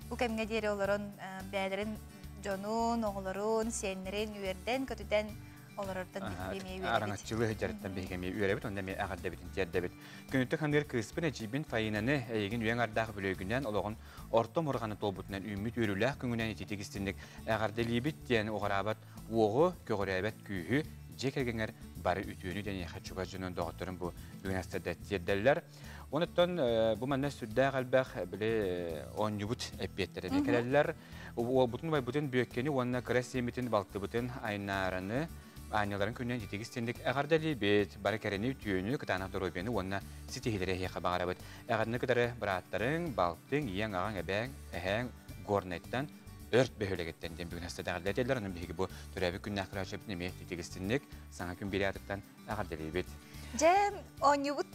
Speaker 1: бу кэмҥэ диэри олорон бэйэлэрин дьонун, оҕолорун, сиэннэрин үөрдэн, көтүтэн олорортон биһиги эмиэ үөрэбит.
Speaker 2: Араҥаччылыы сылдьарыттан биһиги эмиэ үөрэбит, онно эмиэ эҕэрдэбитин тиэрдэбит. Күнүттүк ханыыр кыыспын, эдьиийбин Фаинаны эйигин үйэҥ ардаах бүлүөгүнэн, олоҕун орто мурҕаны туолбутунан үүммүт үөрүүлээх күҥүнэн итиитик истинник эҕэрдэлиибит диэн уҕараабат уоҕу, көҕүрээбэт күүһү, дьиэ кэргэҥэр бары үтүөнү диэн чугас дьонун доҕотторун бу бүгүн астарда тиэрдэллэр. Онуттан бу манна сүрдээх элбэх били оонньуубут эппиэттэрэ эмиэ кэлэллэр. Уолбутун убайбытын Бүөккэни уонна кыра сиэммитин балтыбытын Айнаараны аанньаларын күнүнэн ититик истинник эҕэрдэлиибит. Бары кэрэни, үтүөнү, кытаанах доруобуйаны уонна ситиһиилэри эһиэхэ баҕарабыт. Эҕэрдэни кытары бырааттарыҥ, балтыҥ, ийэҥ, аҕаҥ, эбээҥ, эһээҥ Горнайтан өрт бөһүөлэгиттэн диэн бүгүн астадаҕаллар этэллэр. Онон биһиги бу төрөөбүт күннээх көрөөччүбүтүн эмиэ ититик истинник саҥа күн бириатыттан эҕэрдэлиибит.
Speaker 1: Дьэ, оонньуубут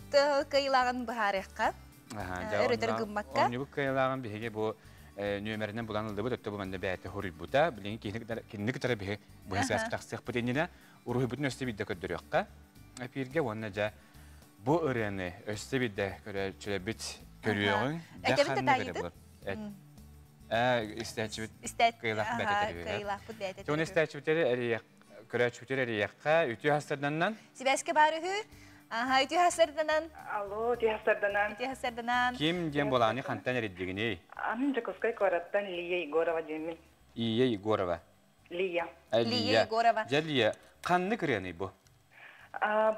Speaker 1: кыайыылааҕын быһаарыахха. Өрөтөр гыммакка.
Speaker 2: Оонньуубут кыайыылааҕын биһиги бу нүөмэринэн булан ыллыбыт, өттө бу манна бэйэтэ хоруйбута. Билигин кинини кытары биһи быһа связка тахсыахпыт иннинэ уруһуйбутун өссө биирдэ көрдөрүөххэ. Эпииргэ уонна дьэ бу ырыаны өссө биирдэ көрөөччүлэрбит көрүөҕүҥ.
Speaker 1: Этэбит да таайыытын?
Speaker 2: Истээччибит кыайыылаах бэйэтэ
Speaker 1: Кыайыылаахпыт бэйэтэ.
Speaker 2: Оны истээччибитэри көрөөччүбүтүгэр эрийэххэ үтүө хастарданан.
Speaker 1: Сибээскэ баар үһү. Аха, үтүө хастарданан.
Speaker 20: Алло, үтүө хастарданан.
Speaker 1: Үтүө хастарданан.
Speaker 2: Ким диэн буолааны хантан эрийдигиний?
Speaker 20: Аны Дьокуускай куораттан Лия Егорова диэммин.
Speaker 2: Ия Егорова.
Speaker 20: Лия.
Speaker 1: Лия Егорова.
Speaker 2: Дьэ, Лия, ханнык ырыаный бу?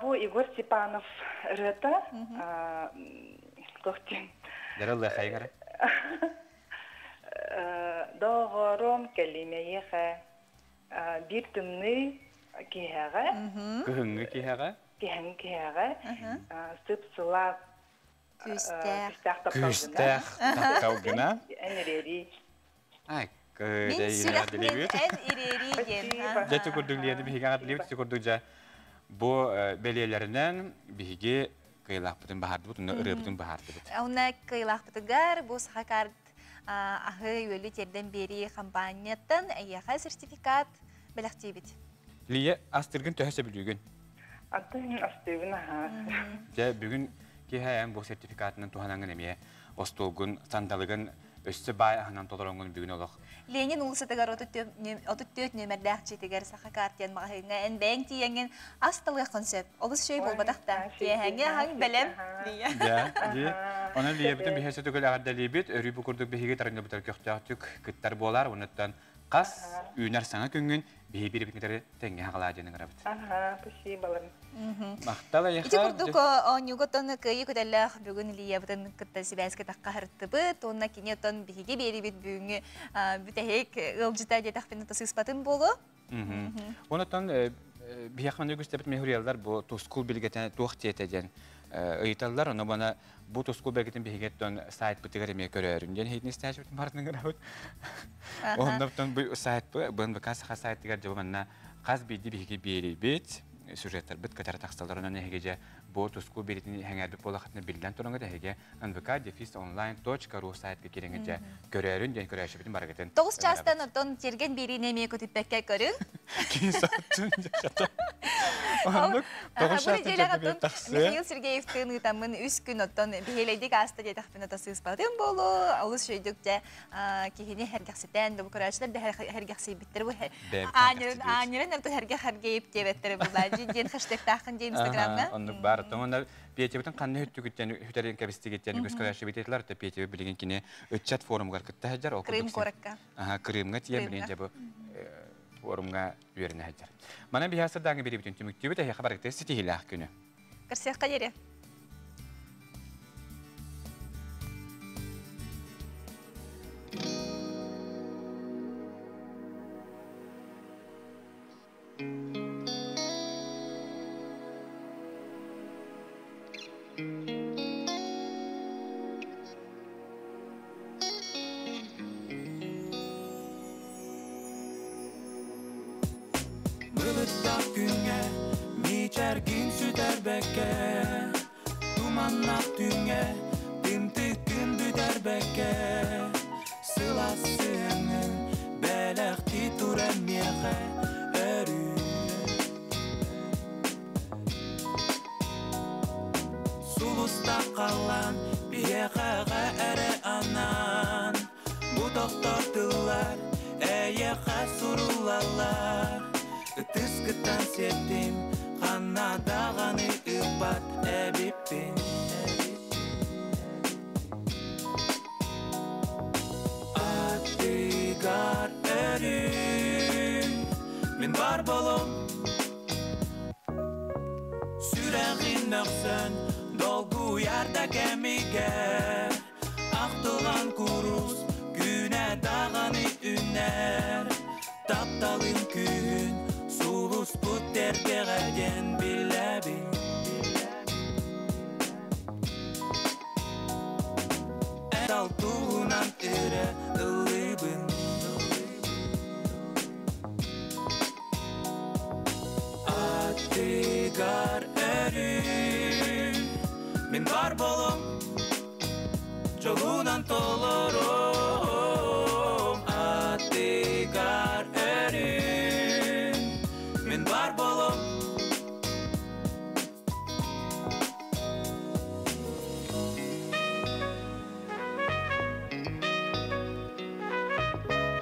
Speaker 20: Бу Егор Степанов ырыата. Туох диэн?
Speaker 2: Дэрэ хайгара.
Speaker 20: Доҕорум кэлимэйиэхэ биир тымныы киһэҕэ
Speaker 2: кыһыҥҥы киһэҕэ
Speaker 20: киһэҥ киһэҕэ сып-сылаас
Speaker 1: күүстээх
Speaker 2: күүстээх тапталгына
Speaker 20: эн ириэрии
Speaker 2: ай
Speaker 1: Мин сүрэхпин эн ириэрии диэн.
Speaker 2: Дьэ ити курдук Лена биһиги аҕардылыыбыт ити курдук дьэ бу бэлиэлэринэн биһиги кыайылаахпытын баһаардыбыт уонна ырыабытын баһаардыбыт.
Speaker 1: Уонна кыайылаахпытыгар бу саха карт аһы-үөлү тиэрдэн биэрии хампаанньаттан эйиэхэ сертификат бэлэхтиибит.
Speaker 2: Лия, астыргын төһө сөбүлүүгүн?
Speaker 20: Атын астыыбын аһаа.
Speaker 2: Дьэ, бүгүн киэһэ эн бу сертификатынан туһанаҥын эмиэ остуолгун, сандалыгын өссө баай аһынан толороҥҥун бүгүн олох.
Speaker 1: Ленин уулуссатыгар 34 нүөмэрдээх дьиэтигэр Саха картиан маҕаһыыҥҥа эн бэйэҥ тиийэҥҥин ас талыаххын сөп. Олус үчүгэй буолбатах да. Киэһэҥҥи аһаҥ бэлэм. Лия.
Speaker 2: Дьэ, дии. Онон Лиябытын биһи өссө төгүл эҕэрдэлиибит. Өрүү бу курдук биһиги тарыҥнабытар көхтөөхтүк кыттар буолар. Онуттан хас үүнэр саҥа күҥҥүн биһи биирбитин тэҥҥэ хаҕалаа диэн ыҥырабыт.
Speaker 20: Аха, спасибо.
Speaker 2: Махтал эйиэхэ.
Speaker 1: Ити курдук оонньууга оттон кыайыы көтөллөөх бүгүн Лиябытын кытта сибээскэ таххаһыртыбыт уонна кини оттон биһиги биэрибит бүгүҥҥү бүтэһик ыалдьыта диэтэхпинэ тасыыспатын буолуо.
Speaker 2: Онотон биһиэхэ манна үгүстэбит мехуриялар бу тускул билгэтэ туох диэтэ диэн ыйыталлар. Ону бана бу тускул билгэтин биһиги сайтпытыгар эмиэ көрөөрүн диэн иһитин истээччибитин барытын ыҥырабыт. Оннуктан бу сайт БНБК саха сайтыгар дьэ манна хас биирдии биһиги биэрибит сюжеттарбыт кытары тахсаллар. Онон эһиги дьэ бу тускул билгэтин хэҥээрбит буолахытына биллэн тураҥыт эһиги nbk-онлайн.ru сайтка киирэҥит дьэ көрөөрүн диэн көрөөччүбүтүн барыгытын
Speaker 1: 9 чаастан оттон тиэргэн биэриини эмиэ көтүппэккэ көрүҥ.
Speaker 2: Кини сааттын дьэ Оннук 9 чаастан тахсыа.
Speaker 1: Михаил Сергеевтыын ыытаммын үс күн оттон биһиэлэйдик ааста диэтэхпинэ тасыыспатым буолуо. Олус үчүгэйдик дьэ киһини хэргэхситэн, бу көрөөччүлэр да хэргэхсийбиттэр бу аанньарын оттон хэргэ хэргэйип диэбэттэр булла диэн хэштегтааххын диэн инстаграмҥа.
Speaker 2: Оннук бар. Онно Петябытын ханна хүттүгүттэн хүтэрин кэбистигиттэн үгүс көрөөччүбүтэтилэр. Та Петя билигин кини ыччат форумугар кытта сылдьар. Ол
Speaker 1: Крым куоракка.
Speaker 2: Аха, Крымга тиийэн билигин дьэ бу форумга үөрэнэ сылдьар. Манан биһиэхэ сырдааҥы биэрибитин түмүктүүбүт эһиэхэ барыгытыгар ситиһиилээх күнү.
Speaker 1: Көрсүөххэ диэри.
Speaker 21: Былыттаах бүтэрбэккэ Туманнах түҥҥэ тымтыккын бүтэрбэккэ Сылаас сыһыаҥҥын бэлэхтии турар миэхэ өрүү Сулустах халлаан биһиэхэҕэ эрэ анаан Бу тохтор тыллар эйиэхэ суруллаллар Ытыскыттан сиэттим ханна даҕаны ыыппат эбиппин Аттыгар өрүү мин бар болом Сүрэҕин мөхсөн долгуйар да кэмигэр Ахтылҕан курус күнэ даҕаны үннэр Тапталым күүһүн сулуспут эрдэҕэ диэн билэбин Эн туһунан өрө ыллыыбын Аттыгар өрүү мин бар болом Дьолунан толору.